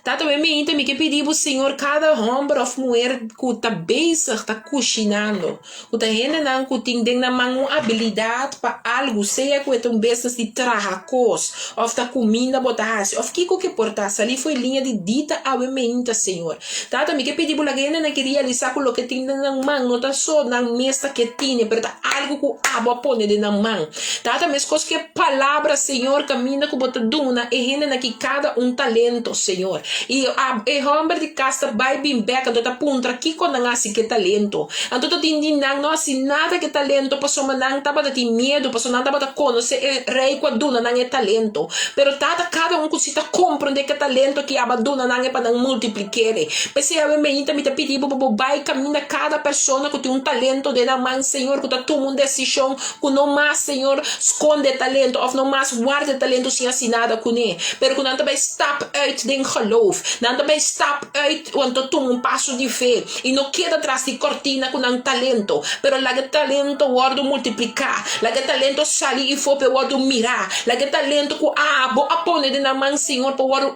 Tata mi mente mi ke pidi bo Señor kada homber of muher ku ta bezig ta kushinando ku ta hendenan ku tin den nan man un abilidat pa algu sea ku e ta un business di traha kos of ta kuminda bo ta hasi of kiko ke por ta sali for e liña di dita awe meinta Señor Tata mi ke pidi bo laga hendenan ke realisa ku loke tin den nan man no ta so nan mes ta ke tine pero ta algu ku abo a pone den nan man Tata meskos ku e palabra Señor kaminda ku bo ta duna e hendenan ki kada un talento Señor i e hòmber di kas ta bai bin bèk anto ta puntra kiko nan hasi ku e talento anto ta tin di nan no hasi nada ku e talento pasobra nan tabata tin miedu pasobra nan tabata konosé e rei ku a duna nan e talento pero tata kada un ku si ta komprondé ku e talento ki aba duna nan e pa nan multiplik'é p'esei awe meinta mi ta pidi bo pa bo bai kaminda kada persona ku tin un talento den nan man Señor ku ta tuma un desishon Ku no mas, Señor, skonde e talento òf no mas warda e talento sin hasi nada kuné, pero ku nan ta bai stap uit den geloof, nan ta bai stap uit wanto tuma un paso di fe i no keda tras di kòrtina ku nan talento, pero laga e talento wòrdu multipliká, laga e talento sali ifó pa e wòrdu mirá, laga e talento ku abo a pone den nan man, Señor, por wòrdu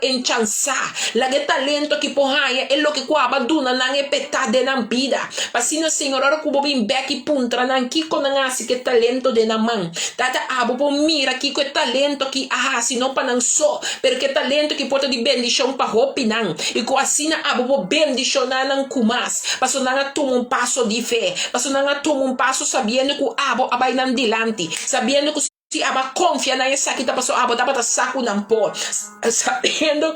enchansá, laga e talento aki por haña e loke ku abo a duna nan e petá den nan bida. Pa asina, Señor, ora ku bo bin bèk i puntra nan kiko nan a hasi ku e talento den nan man, Tata, abo por mira kiko e talento aki a hasi, no pa nan so, pero ku e talento aki por ta di bendishon pa hopinan, i ku asina abo por bendishoná nan ku mas, pasobra nan a tuma un paso di fe, pasobra nan a tuma un paso sabiendo ku abo a bai nan dilanti, sabiendo ku si abo a konfia nan esaki ta pasobra abo tabata sa ku nan por, sabiendo.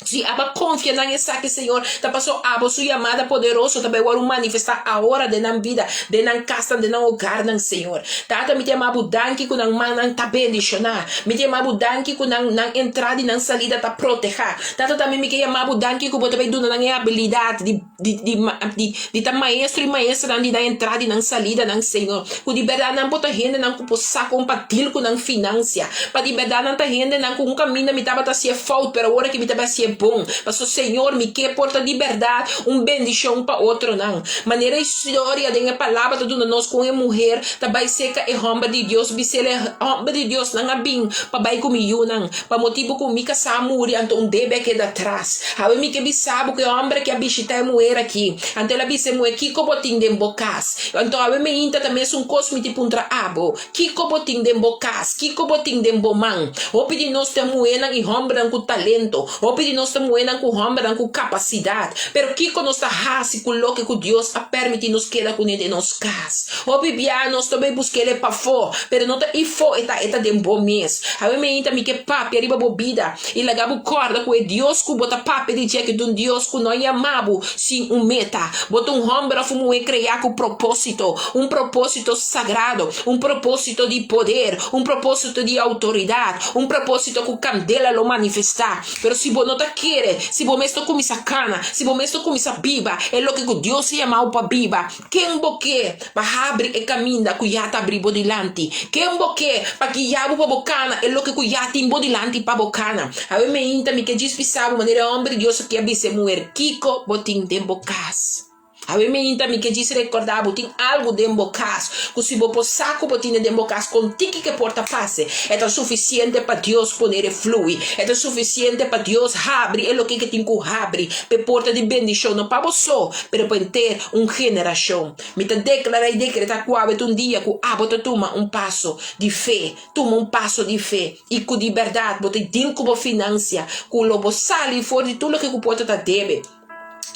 Si abo a konfia nan esaki, Señor, ta paso abo su yamada poderoso ta bai wòrdu manifestá awor den nan bida, den nan kasnan, den nan hogarnan, Señor. Tata, mi ta yama bo danki ku nan mannan ta bendishoná. Mi ta yama bo danki ku nan nan entrada i nan salida ta protehá. Tata, tambe mi ke yama bo danki ku bo ta bai duna nan e abilidat di di di di di ta maestro i maestranan di nan entrada i nan salidanan, Señor. Ku di bèrdat nan por ta hendenan ku por sa kon pa deal ku nan finansia. Pa di bèrdat nan ta hendenan ku un kaminda mi tabata hasié fout, pero awor aki mi ta bai hasié bon. Pasobra, Señor, mi ke por ta di bèrdat un bendishon pa otronan. Manera e historia den e Palabra ta duna nos kon e muher ta bai serka e hòmber di Dios, bis'el, E hòmber di Dios, nan a bin pa bai ku mi yunan. Pa motibu ku mi kasá a muri, anto un debe a keda atras. Awe mi ke bisa bo ku e hòmber aki a bishitá e muher aki. Anto el a bisa e muher, Kiko bo tin den bo kas? Anto awe meinta ta mesun kos mi ti puntra abo, Kiko bo tin den bo kas? Kiko bo tin den bo man? Hopi di nos ta muhernan i hòmbernan ku talento. Hopi di nos ta muhernan ku hòmbernan ku kapasidat. Pero kiko nos ta hasi ku loke ku Dios a pèrmití nos keda kuné den nos kas? Hopi bia nos ta bai busk'el e pafó, pero no ta ifó e ta, e ta den bo mes. Awe meinta mi ke papia riba bo bida i laga bo kòrda ku e Dios ku bo ta papia di dje ke ta un Dios ku no yama bo sin un meta. Bo ta un hòmber òf un muhé kreá ku propósito, un propósito sagrado, un propósito di poder, un propósito di outoridat, un propósito ku kandela lo manifestá. Pero si bo no ta kere, si bo mes ta kuminsá kana, si bo mes ta kuminsá biba e loke ku Dios a yama bo pa biba, Ken bo ke pa habri e kaminda ku ya ta abri bo dilanti? Ken bo ke pa guia bo pa bo kana e loke ku ya tin bo dilanti pa bo kana? Awe meinta mi ke djis bisa bo manera e hòmber di Dios aki a bisa e muher, Kiko bo tin den bo kas? Awe meinta mi ke djis rekòrda bo tin algu den bo kas ku si bo por sa ku bo tine den bo kas kon tiki ke por ta pase, e ta sufisiente pa Dios poner e flui, e ta sufisiente pa Dios habri e loke ke tin ku habri pa e porta di bendishon no pa bo so, pero pa henter un generashon. Mi ta deklará i dekretá ku awe ta un dia ku abo ta tuma un paso di fe, tuma un paso di fe i ku di bèrdat bo ta deal ku bo finansia, ku lo bo sali for di tur loke ku por ta ta debe.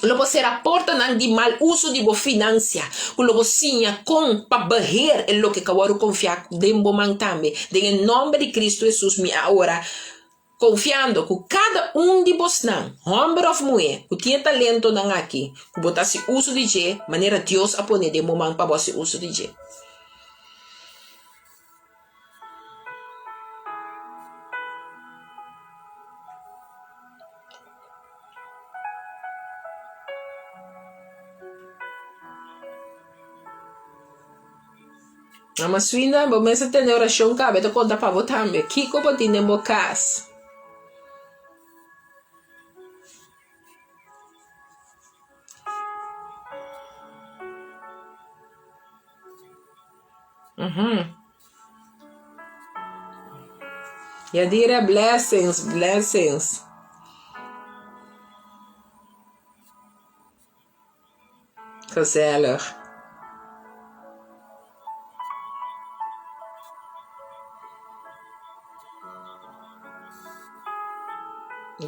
Lo bo sera portanan di mal uso di bo finansia, ku lo bo siña kon pa beheer e loke ku a wòrdu konfiá den bo man tambe. Den e nòmber di Kristu Hesus mi a ora. Konfiando ku kada un di bosnan, hòmber òf muhé, ku tin e talentonan aki, ku bo ta hasi uso di dje manera Dios a pone den bo man pa bo hasi uso di dje. Mama Swinda, bo mester tende orashon kabe ta konta pa bo tambe. Kiko bo tin den bo kas? Mhm. Yadira blessings, blessings. Gezellig.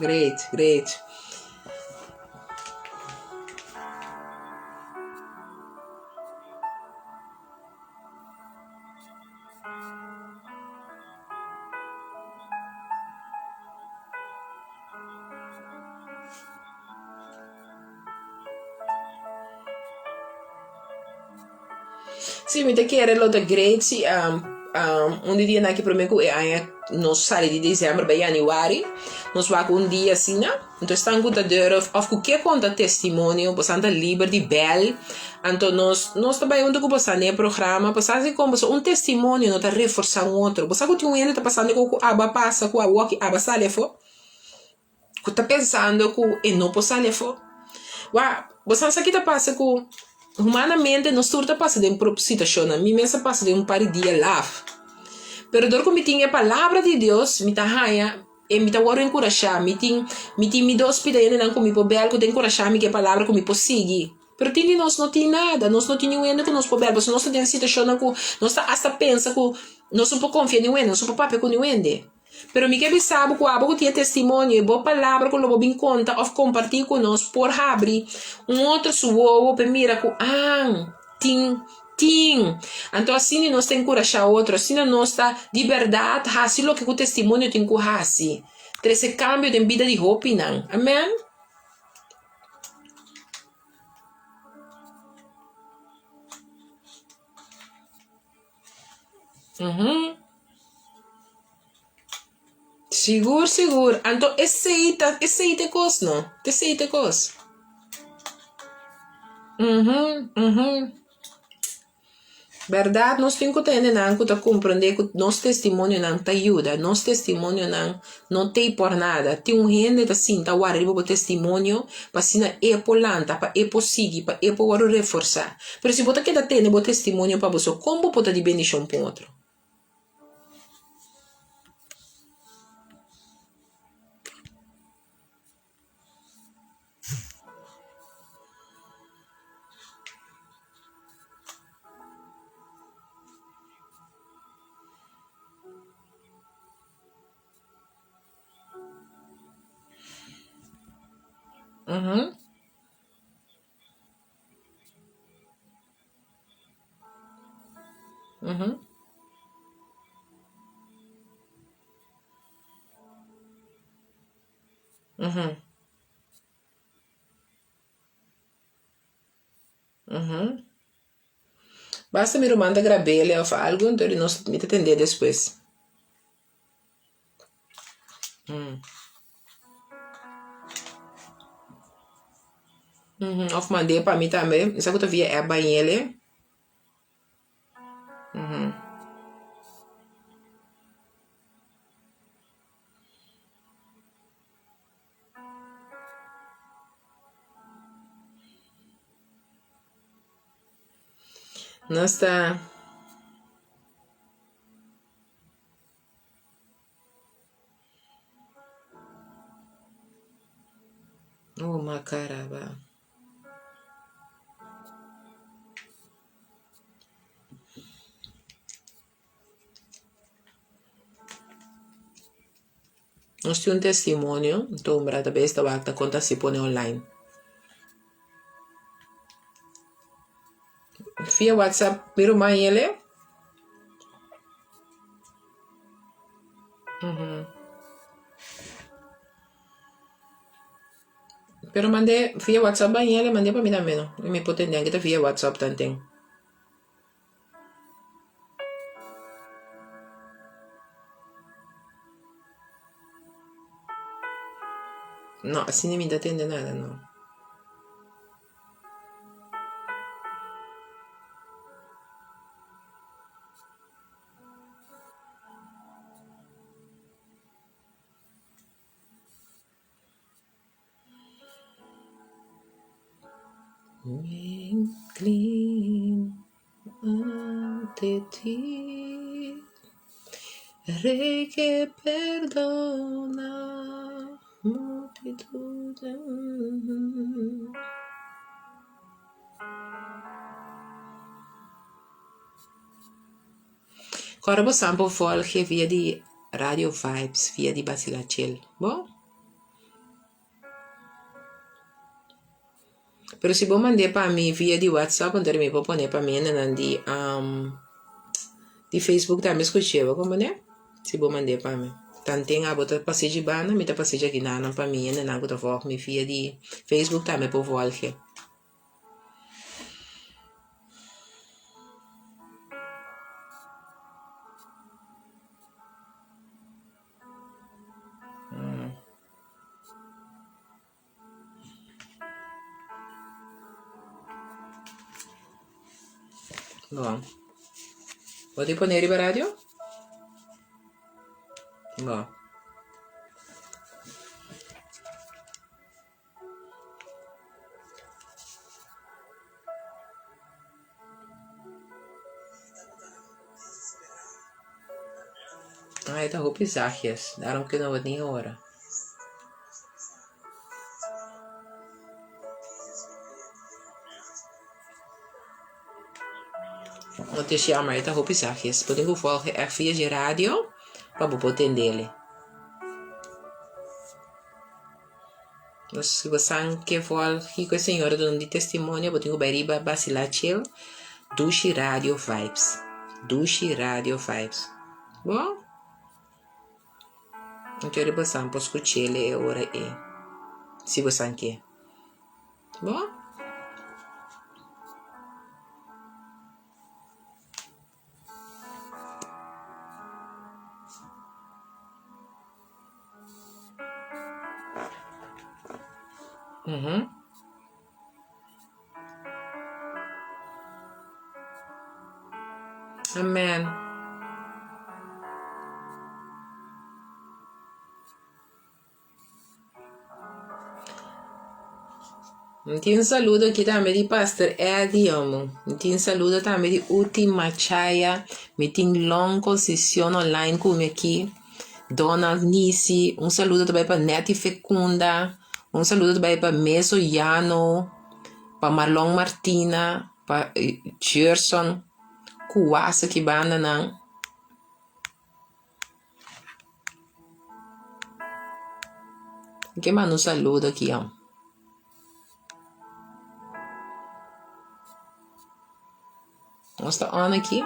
Great, great. Sí, mi ta kere lo ta great si un di dianan aki prome ku e aña nos sali di december bai januari, nos wak un dia asina, anto esnan ku ta durf of ku ke konta testimonio bosan ta liber di bel, anto nos nos ta bai huntu ku bosan den e programa pa sa si kon pasobra un testimonio no ta reforsa un otro, bo sa ku tin un hende ta pasando ku abo a pasa ku awoki abo a sali afo? Ku ta pensando ku e no por sali afó. Wak, bo sa sa ki ta pasa ku humanamente nos tur ta pasa den prop situashonnan. Mi mes a pasa den un par di dia laf. Pero dor ku mi tin e palabra di Dios, mi ta haña e mi ta wòrdu enkurashá. Mi tin mi tin mi dos pida hendenan ku mi por bèl ku ta enkurashá mi ku e palabra ku mi por sigui. Pero tin di nos no tin nada, nos no tin niun hende ku nos por bèl pasobra nos ta den situashonnan ku nos ta asta pensa ku nos no por konfia niun hende, nos no por papia ku niun hende. Pero mi ke bisa bo ku abo ku tin e testimonio i bo palabra ku lo bo bin konta òf kompartí ku nos por habri un otro su wowo p'e mira ku an tin tin. Anto asina nos ta enkurashá otro, asina nos ta di bèrdat hasi loke ku testimonio tin ku hasi, trese kambio den bida di hopinan. Amen. Sigur sigur anto esei ta esei ta e kos no ta esei ta e kos bèrdat nos tin ku ta hendenan ku ta komprendé ku nos testimonionan ta yuda nos testimonionan no t'ei por nada tin un hende ta sinta wak riba bo testimonio pa asina e por lanta pa e por sigui pa e por wòrdu reforsá. Pero si bo ta keda tene bo testimonio pa bo so, kon bo por ta di bendishon pa un otro? Basta mi ruman ta grab'el of algu, enton di nos mi ta tend'é despues. Of mand'é pa mi tambe, mi sa ku ta via app bañ'el. Nos ta. Oh macaraba. Nos tin un testimonio, nton un brada bes ta wak ta konta si pone online. Via WhatsApp mi ruman yele. Pero mand'é via WhatsApp ban yele mand'é pa mi tambe no. Mi por tende anke ta via WhatsApp tanten. No, asina mi ta tende nada no. de ti, Rey que perdona multitud. Kòrda bo san por volge via di Radio Vibes via di Basilachel. Bo? Pero si bo mand'é pa mi via di WhatsApp anto mi por pone pa mi hendenan di di Facebook tambe skuch'é. Bo komprendé? Si bo mand'é pa mi. Tanten abo ta pas'é dje banda mi ta pas'é dje akinanan pa mi hendenan ku ta vòlg mi via di Facebook tambe por vòlg'é. Bon. Bo tin pone riba radio? Bon. Ah, e ta hopi zachtjes, daarom kunnen we het niet horen. Het is jammer, e ta hopi zachtjes. Bo tin ku volg echt via dje radio pa bo por tendele. Si bo san ke vòl kiko e señora duna di testimonio bo tin ku bai riba Basila Chill Dushi Radio Vibes Dushi Radio Vibes bo anto riba san por skuch'el e ora ei si bo san ke bo. Amen. Mi tin un saludo aki tambe di Pastor Eddie, omo. Mi tin un saludo tambe di Uti Machaya. Mi tin Long Concesión online ku mi aki. Donald Nisi. Un saludo ta bai pa Netty Fecunda. Un saludo ta bai pa Meso Yano, pa Marlon Martina, pa Gerson Kuwas aki bandanan. Mi ke manda un saludo aki aun. Nos ta on aki.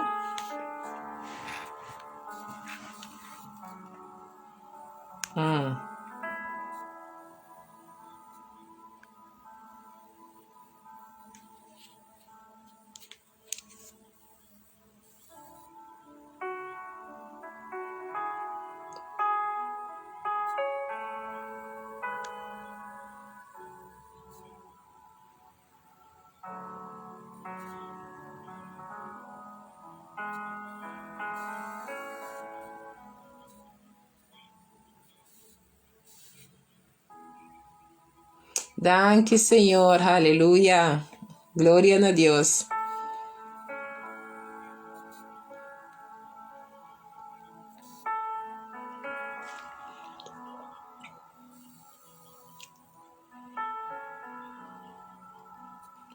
Danki Señor, haleluya. Gloria na Dios.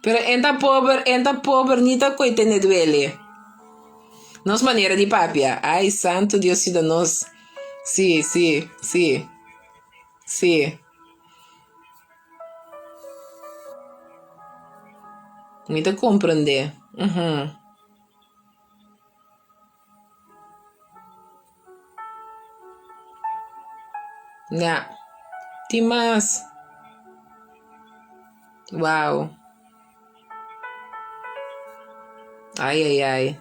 Pero en ta pober, en ta pober ni ta koe tene duele. Nos manera di papia. Ay, santo Dios yuda nos. Sí, sí, sí. Sí. Mi ta comprende. Uhum. Ya. Tin mas. Wow. Ay, ay, ay.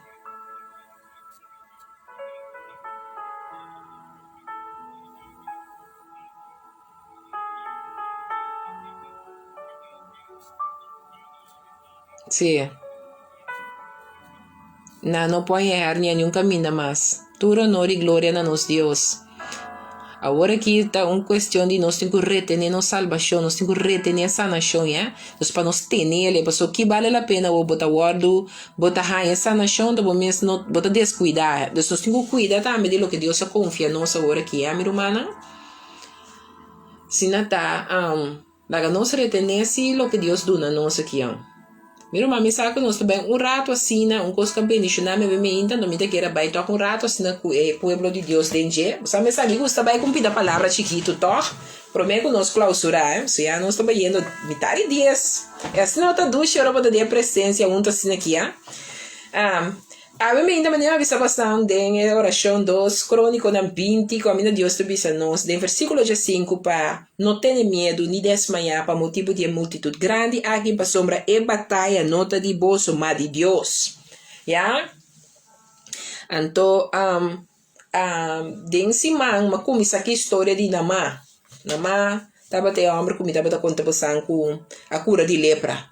Sí. Nan no por haña hernia niun caminda mas. Tur honor y gloria na nos Dios. Awor aki ta un cuestion di nos tin cu retene nos salbacion, nos tin cu retene e sanacion, ya. Dus pa nos tenele, paso ki bale la pena awor bo ta wordo, bo ta haña e sanacion, ta bo mes no, bo ta descuida. Dus nos tin cu cuida tambe di loke Dios a confia nos awor aki, ya mi rumannan. Asina ta, laga nos retene si loke Dios duna nos aki, ya. Mi ruman, mi sa ku nos ta bai un ratu asina, un kos ku a bendishoná mi mi ainda, anto mi ta kere bai tòg un ratu asina ku e pueblo di Dios den dje. Bo sa mi sa mi gusta bai ku un pida palabra chikitu tòg, promé ku nos klausurá, eh. So ya nos ta bayendo mitar di dies. E asina no ta dushi ora bo ta den e presensia huntu asina aki, ah. Awe mi ainda manera a bisa pasan den e orashon dos Krónikonan 20 ku aminda Dios ta bisa nos den versíkulo 15 pa no tene miedu ni desmayá pa motibu di e multitut grandi aki pasobra e bataya no ta di boso ma di Dios. Ya? Anto den siman mi a kuminsá ki historia di Namá. Namá tabata e hòmber ku mi tabata konta bosan ku a kura di lepra.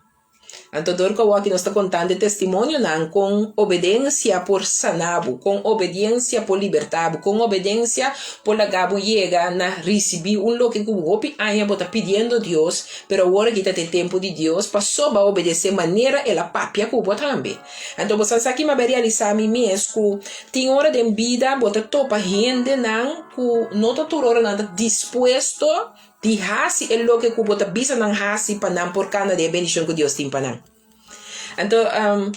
Anto dor ku awor aki nos ta kontando e testimonionan kon obedensia por sana bo, kon obedensia por liberta bo, kon obedensia por laga bo yega na risibí un loke ku hopi aña bo ta pidiendo Dios, pero awor aki ta te tempu di Dios pasobra bo a obedesé manera el a papia ku bo tambe. Anto bo sa sa ki mi a bai realisá mi mes ku tin ora den bida bo ta topa hendenan ku no ta tur ora nan ta dispuesto Di hasi e loke ku bo ta bisa nan hasi pa nan por kana den e bendishon ku Dios tin pa nan. Anto,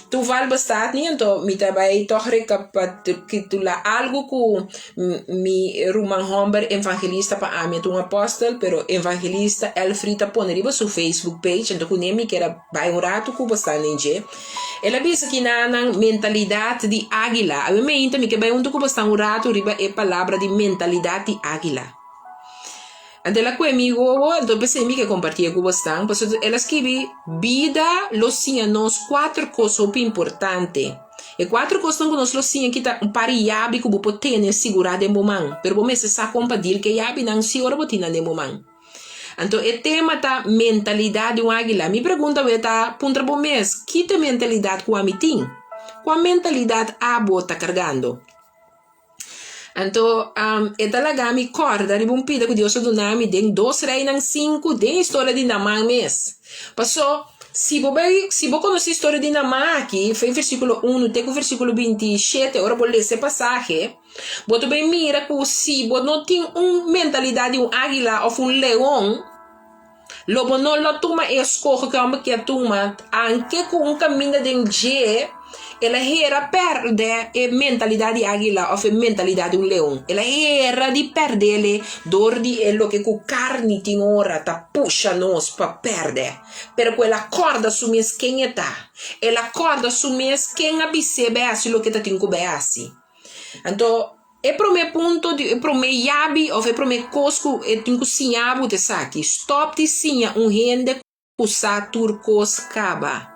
toeval bestaat niet, anto mi ta bai tòg rekapitulá algu ku mi ruman hòmber evangelista pa ami, e ta un apòstel, pero evangelista Elfried a pone riba su Facebook page, anto kuné mi kier a bai un ratu ku bo sta den dje. El a bisa kina nan mentalidat di águila. Awe meinta mi ke bai huntu ku bo sta un ratu riba e palabra di mentalidat di águila. Anto el a kue mi wowo, anto p'esei mi ke kompartié ku bosnan, pasobra el a skibi, Bida lo siña nos kuater kos hopi importante. E kuater kosnan ku nos lo siña aki ta un par di yabi ku bo por tene sigurá den bo man, pero bo mester sa kon pa dil ku e yabinan si ora bo tin nan den bo man. Anto e tema ta mentalidat di un águila. Mi pregunta awe ta, puntra bo mes, ki ta e mentalidat ku ami tin? Kua mentalidat abo ta kargando? Anto e ta laga mi kòrda riba un pida ku Dios a duna mi den Dos Reinan sinku den historia di Naman mes. Pasó, si bo bai, si bo konosé historia di Naman aki, for e versíkulo unu te ku versíkulo 27, ora bo lesa e pasahe, bo ta bai mira ku si bo no tin un mentalidat di un águila òf un leon, Lo bo no lo tuma e eskoho ku e hòmber kier tuma, anke ku un kaminda den dje el a hera pèrdè e mentalidat di águila òf e mentalidat di un leon. El a hera di pèrdele dor di e loke ku karni tin ora ta pusha nos pa pèrdè. Pero ku el a kòrda su mes ken e ta. El a kòrda su mes ken a bis'é bai hasi loke e ta tin ku bai hasi. Anto. E promé punto di e promé yabi òf e promé kos ku e tin ku siña bo ta esaki, stòp di siña un hende ku sa tur kos kaba.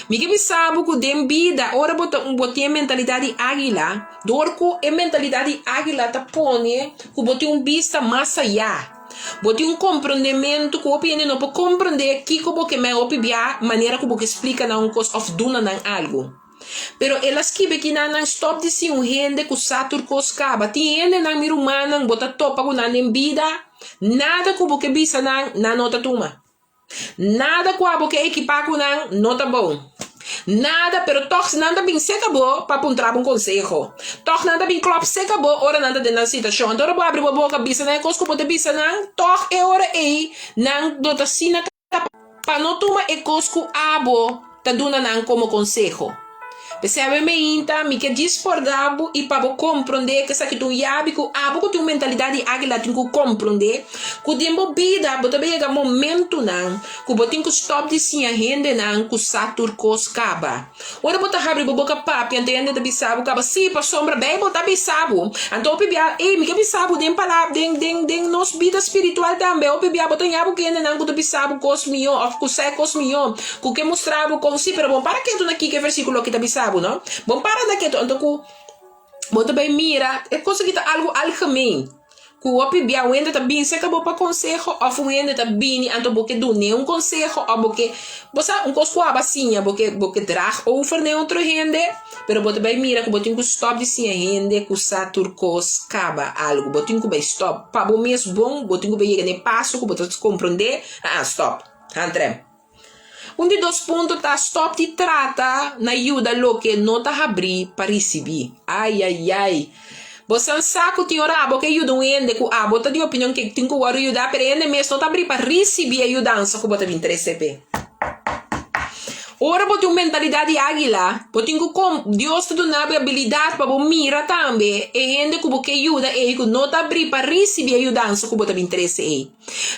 Mi ke bisa bo ku den bida ora bo ta bo tin e mentalidat di águila, dor ku e mentalidat di águila ta pone ku bo tin un bista mas ayá, bo tin un komprondementu ku hopi hende no por komprondé kiko bo ke mei hopi bia manera ku bo ke splika nan un kos òf duna nan algu. Pero el a skibi ki nan nan stop di si un hende ku sa tur kos kaba. Tin hendenan, mi rumannan, bo ta topa ku nan den bida, nada ku bo ke bisa nan, nan no ta tuma. Nada ku abo ke ekipá ku nan, no ta bon. Nada, pero tòg nan ta bin seka bo pa puntra bo un konseho. Tòg nan ta bin klòp seka bo ora nan ta den nan situashon. Anto ora bo abri bo boka bisa nan e kos ku bo ta bisa nan, tòg e ora ei nan no ta asina Pa no tuma e kos ku abo ta duna nan komo konseho. P'esei awe meinta mi ke djis porda bo i pa bo komprondé ku esaki ta un yabi ku abo ku tin un mentalidat di águila tin ku komprondé ku den bo bida bo ta bin yega momentunan ku bo tin ku stòp di siña hendenan ku sa tur kos kaba. Ora bo ta habri bo boka papia anto hende ta bisa bo kaba, Sí, pasobra Beibel ta bisa bo. Anto hopi bia, ey, mi ke bisa bo den palabra, den, den, den nos bida spiritual tambe, hopi bia bo ta ña bo kendenan ku ta bisa bo kos mihó òf ku sa e kos mihó, ku ke mustra bo kon. Sí, pero bon para ketu na kiko e versíkulo aki ta bisa bo, no? Bon para na ketu, anto ku bo ta bai mira, e kos aki ta algu algemeen. Ku hopi bia un hende ta bin serka bo pa konseho òf un hende ta bini anto bo ke dun'é un konseho òf bo ke, bo sa un kos ku abo a siña bo ke bo ke drag over na e otro hende, pero bo ta bai mira ku bo tin ku stòp di siña hende ku sa tur kos kaba algu. Bo tin ku bai stòp. Pa bo mes bon bo tin ku bai yega na e paso ku bo ta komprondé, aa stòp, handrem. Un di dos punto ta stòp di trata na yuda loke no ta habrí pa risibí. Ai-ai-ai! Bo san sa ku tin ora abo ke yuda un hende ku abo ta di opinion ke tin ku wòrdu yudá, pero e hende mes no ta habrí pa risibí e yudansa ku bo ta bin trese p'e. Ora bo tin un mentalidat di águila, bo tin ku kom, Dios ta duna bo e abilidat pa bo mira tambe e hende ku bo ke yuda ei ku no ta habrí pa risibí e yudansa ku bo ta bin trese ei.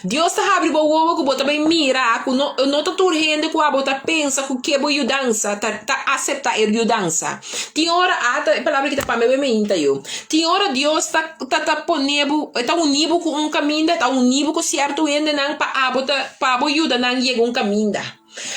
Dios ta habri bo wowo ku bo ta bai mira ku no no ta tur hende ku abo ta pensa ku ke bo yudansa ta ta aseptá e yudansa. Tin ora a ta e palabra ki ta pamia bo e meinta yo. Tin ora Dios ta ta ta pone bo e ta uni bo ku un kaminda e ta uni bo ku sierto hendenan pa abo ta pa abo yuda nan yega un kaminda.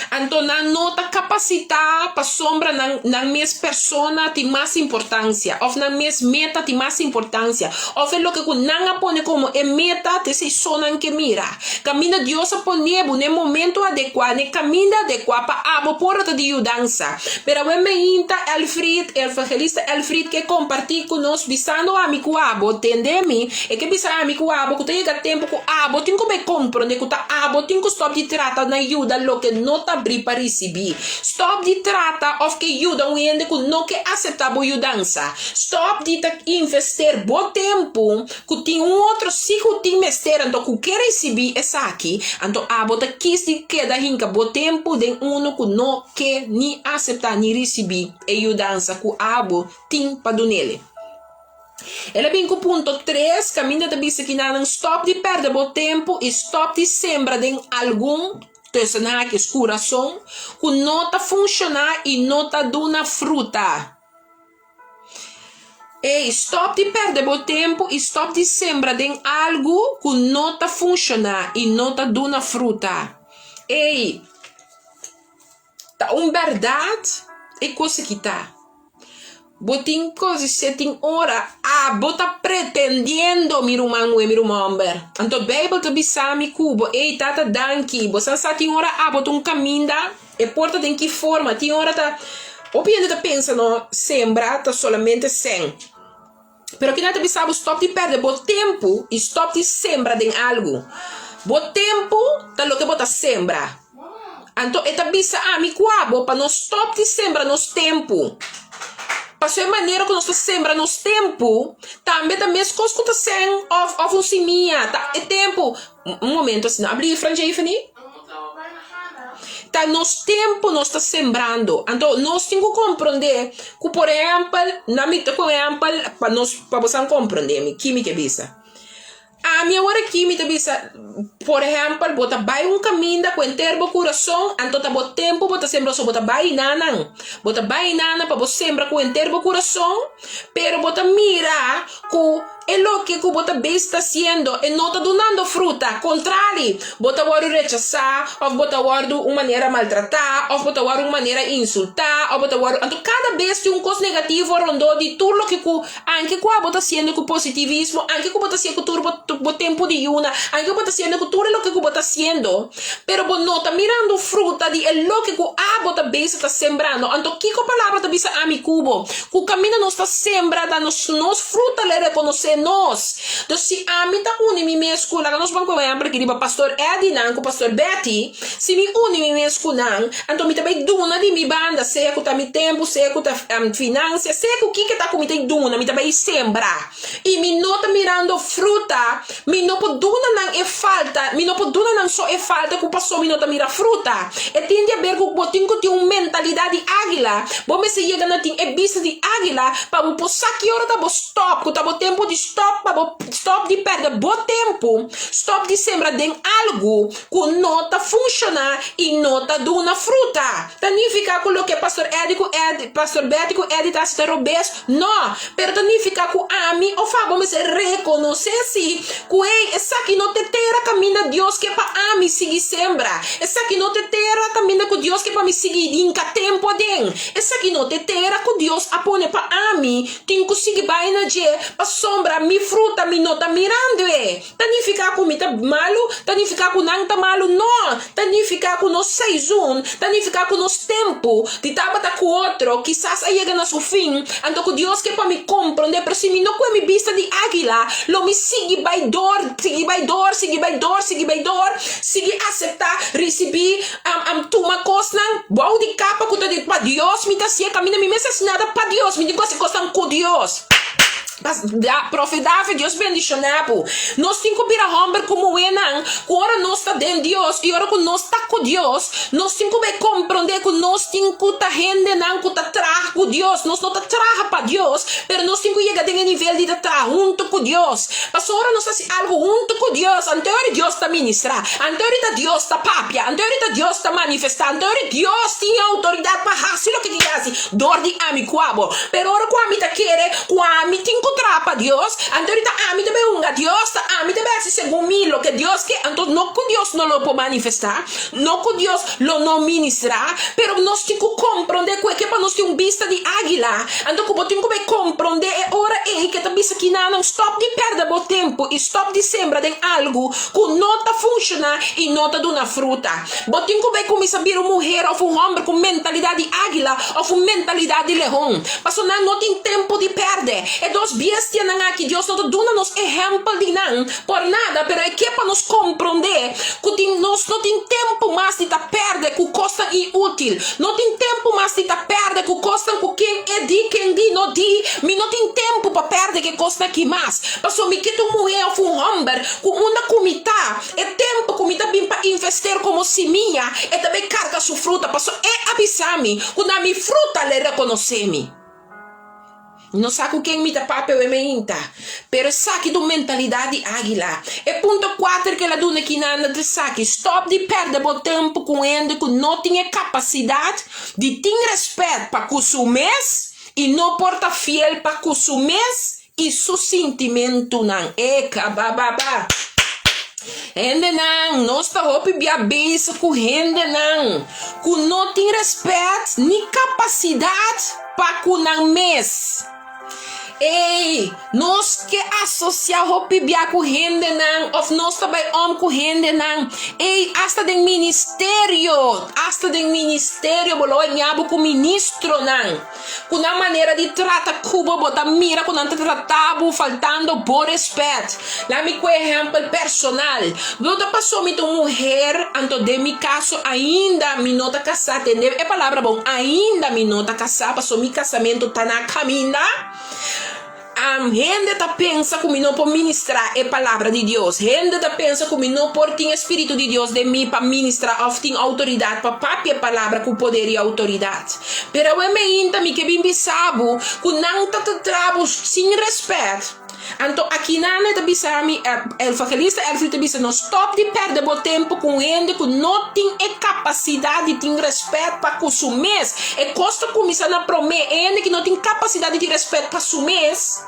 Anto nan no ta kapasitá pasobra nan nan mes persona tin mas importansia òf nan mes meta tin mas importansia òf e loke ku nan a pone komo e meta ta esei so nan ke mira. Kaminda Dios a pone bo na e momento adekuá, na e kaminda adekuá pa abo por a ta di yudansa. Pero awe meinta Elfried, e evangelista Elfried ke kompartí ku nos bisando ami ku abo, tende mi, e ke bisa ami ku abo ku ta yega tempu ku abo tin ku bai komprondé ku ta Abo tin ku stòp di trata na yuda loke no ta bri pa risibí. Stòp di trata òf ke yuda un hende ku no ke aseptá bo yudansa. Stòp di ta invester bo tempu ku tin un otro si ku tin mester anto ku ke risibí esaki. Anto abo ta kis di keda hinka bo tempu den unu ku no ke ni aseptá ni risibí e yudansa ku abo tin pa dun'el. El a bin ku punto tres kaminda ta bisa kinanan stòp di pèrdè bo tempu i stòp di sembra den algun, tussen haakjes, kurason ku no ta funshoná i no ta duna fruta. Ey, stòp di pèrdè bo tempu i stòp di sembra den algu ku no ta funshoná i no ta duna fruta. Ey, ta un bèrdat e kos aki ta. Bo tin kos di se tin ora abo ta pretendiendo mi ruman muhé mi ruman homber. Anto Bijbel ta bisa mi ku bo ey tata danki bo sa sa tin ora abo ta un kaminda e por ta den ki forma tin ora ta hopi hende ta pensa no sembra ta solamente sèn pero kinan ta bisa bo stop di perde bo tempu i stop di sembra den algu bo tempu ta loke bo ta sembra. Anto e ta bisa ami ku abo pa nos stòp di sembra nos tempu. Pasobra e manera ku nos ta sembra nos tempu tambe ta meskos ku ta sèn òf òf un simia. Ta e tempu, un momento asina, abri Fran Jefany. Ta nos tempu nos ta sembrando. Anto nos tin ku komprondé ku por ehèmpel, na mi ta ku ehèmpel pa nos pa boso a komprondé mi ki mi ke bisa. Ami awor aki mi ta bisa, por ehempel, bo ta bai un kaminda ku henter bo kurason, anto ta bo tempu bo ta sembra, so bo ta bai nanan. Bo ta bai nanan pa bo sembra ku henter bo kurason, pero bo ta mira ku e loke ku bo ta bes ta hasiendo e no ta dunando fruta, kontrali, bo ta wòrdu rechasá, òf bo ta wòrdu un manera maltratá, òf bo ta wòrdu un manera insultá, òf bo ta wòrdu, anto kada bes tin un kos negativo rondó di tur loke ku Anke ku abo ta siendo ku positivismo, anke ku bo ta siendo ku tur bo bo tempu di yuna, anke ku bo ta siendo ku tur e loke ku bo ta siendo, pero bo no ta mirando fruta di e loke ku abo ta bezig ta sembrando. Anto kiko palabra ta bisa ami ku bo? Ku kaminda nos ta sembra ta nos nos fruta lo rekonosé nos. Entonces si ami ta uni mi mes ku, laga nos ban ku ehèmpel aki riba Pastor Eddie nan ku Pastor Betty, Si mi uni mi mes ku nan, anto mi ta bai duna di mi banda, sea ku ta mi tempu, sea ku ta finansia, sea ku kiko ta ku mi ta duna, mi ta bai sembra. I mi no ta mirando fruta, mi no por duna nan e falta, mi no por duna nan so e falta ku paso mi no ta mira fruta. E tin di aber ku bo tin ku tin un mentalidat di águila, bo mester yega na tin e bista di águila pa bo por sa ki ora ta bo stòp, ku ta bo tempu di stòp pa bo stòp di pèrdè bo tempu, stòp di sembra den algu. Ku no ta funshoná i no ta duna fruta. Ta nifiká ku loke Pastor Eddie ku Eddie, Pastor Betty ku Eddie ta hasi ta robes? No! Pero ta nifiká ku ami òf abo mester rekonosé si ku hey, esaki no ta e tera kaminda Dios ke pa ami sigui sembra. Esaki no ta e tera kaminda ku Dios ke pa mi sigui hinka tempu aden. Esaki no ta e tera ku Dios a pone pa ami tin ku sigui bai na dje pasobra. sembra mi fruta mi no ta mirando e. Ta nifiká ku mi ta malu? Ta nifiká ku nan ta malu? No! Ta nifiká ku nos seizun, ta nifiká ku nos tempu di tabata ku otro kisas a yega na su fin, anto ku Dios ke pa mi komprondé. Pero si mi no kue mi bista di águila, lo mi sigui bai dor, sigui bai dor, sigui bai dor, sigui bai dor, sigui aseptá, risibí, tuma kosnan bou di kapa ku ta di pa Dios mi ta hasié, kaminda mi mes hasi nada pa Dios, mi tin ku hasi kosnan ku Dios. Profe David, Dios bendishoná bo. Nos tin ku bira hòmber ku muhénan ku ora nos ta den Dios i ora ku nos ta ku Dios, nos tin ku bai komprondé ku nos tin ku ta hendenan ku ta traha ku Dios. Nos no ta traha pa Dios, pero nos tin ku yega den e nivel di ta traha huntu ku Dios. Pasobra ora nos hasi algu huntu ku Dios, anto ora Dios ta ministrá, anto ora ta Dios ta papia, anto ora ta Dios ta manifestá, anto ora Dios tin e outoridat pa hasi loke tin hasi dor di ami ku abo. Pero ora ku ami ta kere ku ami tin ku traha pa Dios, anto ora ta ami ta bai hunga Dios, ta ami ta bai hasi segun mi loke Dios ke, anto no ku Dios no lo por manifestá, no ku Dios lo no ministrá, pero nos tin ku komprondé ku e ke pa nos tin un bista di águila. Anto ku bo tin ku bai komprondé e ora ei ke ta bisa kinanan stòp di pèrdè bo tempu i stòp di sembra den algu ku no ta funshoná i no ta duna fruta. Bo tin ku bai kuminsá bira un muher òf un hòmber ku mentalidat di águila òf un mentalidat di lehon. Pasobra nan no tin tempu di pèrdè. E dos bestianan aki Dios no ta duna nos ehèmpel di nan por nada, pero e ke pa nos komprondé ku tin nos no tin tempu mas di ta pèrdè ku kosnan inútil. No tin tempu mas di ta pèrdè ku kosnan ku ken e di, ken di no di. Mi no tin tempu pa pèrdè ku e kosnan aki mas. Pasobra mi ke ta un muhé òf un hòmber ku unda ku mi ta, E tempu ku mi ta bin pa invester komo simia, e ta bai karga su fruta, pasobra e a bisa mi ku na mi fruta lo e rekonosé mi. Mi no sa ku ken mi ta papia awe meinta, pero esaki ta un mentalidat di águila. E punto kuater ku el a duna kinan ta esaki, Stòp di pèrdè bo tempu ku un hende ku no tin e kapasidat di tin rèspèt pa ku su mes i no por ta fiel pa ku su mes I su sintimentunan. E kabababa. Hendenan, nos ta hopi bia bezig ku hendenan ku no tin rèspèt ni kapasidat pa ku nan mes. Ey, nos ke asosiá hopi bia ku hendenan òf nos ta bai òm ku hendenan. Ey, asta den ministerio, asta den ministerio bo lo haña bo ku ministronan. Ku nan manera di trata ku bo, bo ta mira ku nan ta trata bo faltando bo respet. Laat mi ku ehempel personal. No ta paso mi ta un muher, anto den mi kaso ainda mi no ta kasá, tende e palabra bon, ainda mi no ta kasá paso mi kasamentu ta na kaminda. Hende ta pensa ku mi no por ministrá e Palabra di Dios. Hende ta pensa ku mi no por tin e spiritu di Dios den mi pa ministrá òf tin outoridat pa papia e Palabra ku poder i outoridat. Pero awe meinta mi ke bin bisa bo ku nan ta trata bo sin rèspèt. Anto akinan e ta bisa mi, evangelista Elfried ta bisa nos, stòp di pèrdè bo tempu ku un hende ku no tin e kapasidat di tin rèspèt pa ku su mes. E kos ta kuminsá na promé, e hende ki no tin kapasidat di tin rèspèt pa su mes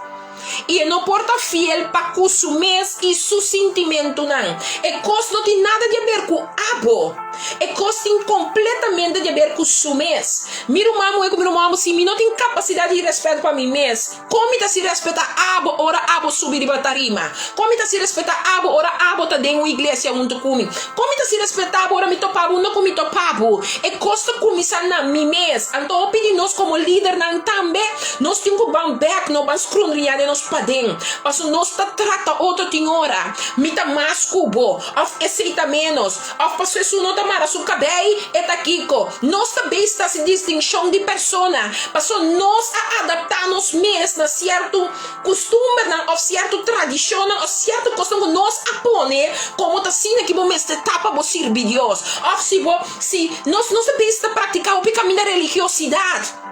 i e no por ta fiel pa ku su mes i su sintimentunan. E kos no tin nada di aber ku abo. E kos tin kompletamente di aber ku su mes. Mi ruman muhé ku mi ruman hòmber, si mi no tin kapasidat di tin rèspèt pa mi mes, Kon mi ta si respetá abo ora abo subi riba tarima? Kon mi ta si respetá abo ora abo ta den un iglesia huntu ku mi? Kon mi ta si respetá bo ora mi topa bo unda ku mi topa bo? E kos ta kuminsá na mi mes. Anto hopi di nos komo lidernan tambe, nos tin ku ban bèk, no ban skrundriñá den nos paden. Pasobra nos ta trata otro tin ora, mi ta mas ku bo, òf esei ta ménos. Òf pasobra esun no ta mara su kabei, e ta kiko? Nos ta bes ta hasi distinshon di persona, pasobra nos a adaptá nos mes na sierto kustumbernan òf sierto tradishonnan òf sierto kosnan ku nos a pone komo ta asina ki bo mester ta pa bo sirbi Dios. Òf si bo, si nos, nos ta bes ta praktiká hopi kaminda religiosidat.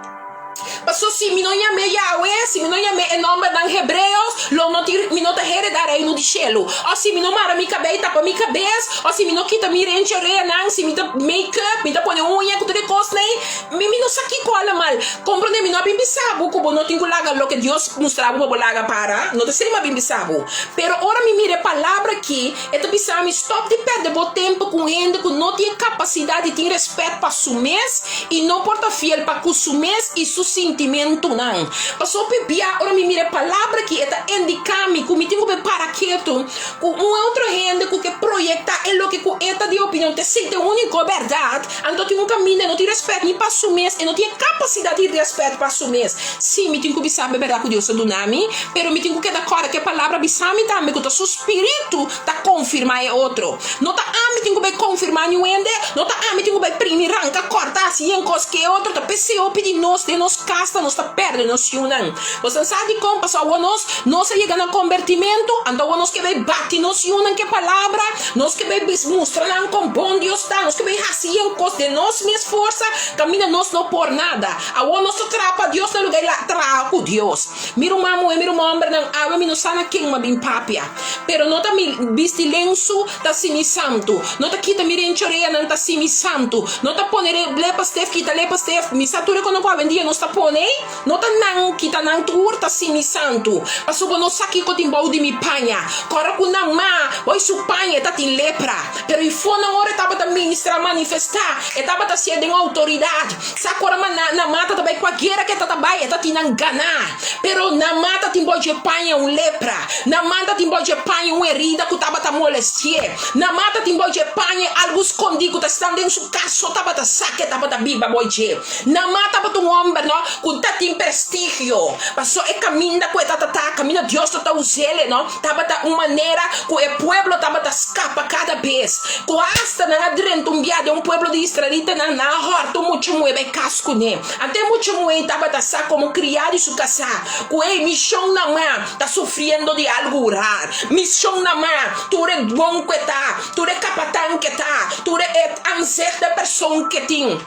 Paso si mi no yam'é Yahweh, si mi no yam'é e nòmbernan hebreos, lo no tin, mi no ta heredá Reino di shelu. Òf si mi no mara mi kabei tapa mi kabes, òf si mi no kita mi renchi oreanan, si mi ta make-up, mi ta pone uña ku tur e kosnan ei, mi mi no sa kiko alamal. Komprondé, mi no a bin bisa bo ku bo no tin ku laga loke Dios mustra bo pa bo laga para, no ta esei mi a bin bisa bo. Pero ora mi mira e palabra aki, E ta bisa mi, Stòp di pèrdè bo tempu ku un hende ku no tin e kapasidat di tin rèspèt pa su mes i no por ta fiel pa ku su mes i su sintimentunan. sintimentunan. Pasobra p'e ora mi mira e palabra aki e ta indiká mi ku mi tin ku bai para ketu ku un otro hende ku ke proyektá e loke ku e ta di opinion ta esei ta e úniko bèrdat, anto tin un kaminda e no tin rèspèt ni pa su mes, e no tin e kapasidat di rèspèt pa su mes. Sí, mi tin ku bisa bo e bèrdat ku Dios a duna mi, pero mi tin ku keda kòrda ku e palabra bisa mi tambe ku ta su spiritu ta konfirmá e otro. No ta ami tin ku bai konfirmá niun hende, no ta ami tin ku bai primi, ranka, kòrta, hasi yen kos ku e otro. Ta p'esei hopi di nos den nos kas ta nos ta pèrdè nos yunan. Nos nan sa dikon, pasobra awor nos nos a yega na kombertimentu, anto awor nos ke bai bati nos yunan ku e palabra, nos ke bai mustra nan kon bon Dios ta, nos ke bai hasi yen kos den nos mes forsa, kaminda nos no por nada. Awor nos ta traha pa Dios na lugá di traha ku Dios. Mi ruman muhé, mi ruman hòmbernan, awe mi no sa na ken m'a bin papia. Pero no ta mi bisti lensu ta hasi mi santu, no ta kita mi renchoreanan ta hasi mi santu, no ta pone lepastef kita lepastef, mi sa tur e kono ku awendia nos ta pone ei, no ta nan kita nan tur ta hasi mi santu. Pasobra bo no sa kiko tin bou di mi paña. Kòrda ku nan ma bou su paña e ta tin lepra. Pero i fonan ora e tabata ministrá, manifestá, e tabata hasié den outoridat. Sa ku ora ma na mata ta bai kualkiera ke ta ta bai e ta tin nan ganá. Pero na mata tin bo dje paña un lepra. Na manta tin bo dje paña un herida ku tabata molestié. Na mata tin bo dje paña algu skondí ku ta stan den su kas so tabata sa ke tabata biba bo dje. Na mata tabata un hòmber no ku ta tin prestigio. Paso e kaminda ku e ta ta ta kaminda Dios ta ta us'el no tabata un manera ku e pueblo tabata skapa kada bes. Ku asta nan a drenta un bia den un pueblo di israelitanan, nan a hòrta un mucha muhé bai kas kuné. Ante e mucha muhé tabata sa komo kriá di su kasá ku ei mishon nan ma ta sufriendo di algu rar. Mishon nan ma tur e bon ku e ta, tur e kapatan ku e ta, tur e aanzicht di person ku e tin.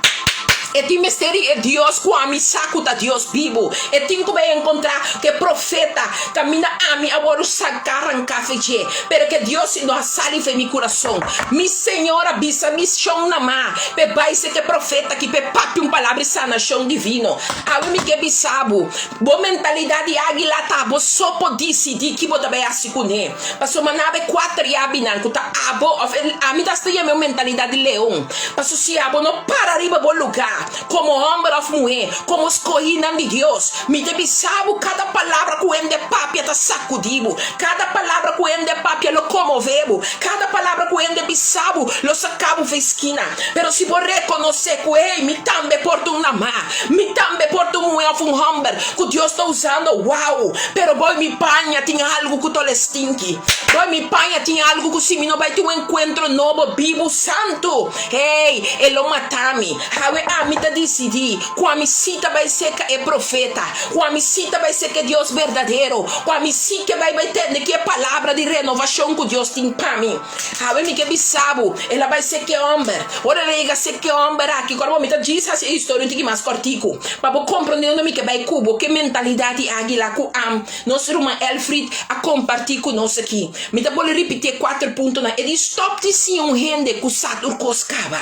E tin mester di e Dios ku ami sa ku ta Dios bibu. E tin ku bai enkontrá ku e profeta kaminda ami a wòrdu saká ranká fe dje. Pero ke Dios si no a sali fe mi kurason. Mi Señor a bisa mi shon na ma p'e bai serka e profeta aki p'e papia un palabra di sanashon divino. Awe mi ke bisa bo, bo mentalidat di águila ta bo so por disidí ki bo ta bai hasi kuné. Pasobra nan awe kuater yabinan ku ta abo òf e ami ta asta yama e un mentalidat di leon. Pasobra si abo no para riba bo lugá komo hòmber òf muhé, komo skohínan di Dios, mi ta bisa bo kada palabra ku hende papia ta sakudí bo, kada palabra ku hende papia lo konmové bo, kada palabra ku hende bisa bo lo saka bo for skina. Pero si bo rekonosé ku, hey, mi tambe por ta un mamá, mi tambe por ta un muhé òf un hòmber ku Dios ta usando, wow! Pero boy mi paña tin algu ku tole stinki. Boy mi paña tin algu ku si mi no bai tin un enkuentro nobo bibu santu, hey, e lo mata mi. Awe ami ta disidí ku ami sí ta bai serka e profeta, ku ami sí ta bai serka e Dios berdadero, ku ami sí ke bai bai tende ki e palabra di renovashon ku Dios tin pa mi. Awe mi ke bisa bo, el a bai serka e hòmber. Ora el a yega serka e hòmber aki, kòrda bo mi ta djis hasi e historia un tiki mas kòrtiku, pa bo komprondé unda mi ke bai ku bo, ke mentalidat di águila ku am nos ruman Elfried a kompartí ku nos aki. Mi ta bolbe ripití e kuater puntonan. E di stòp di siña un hende ku sa tur kos kaba.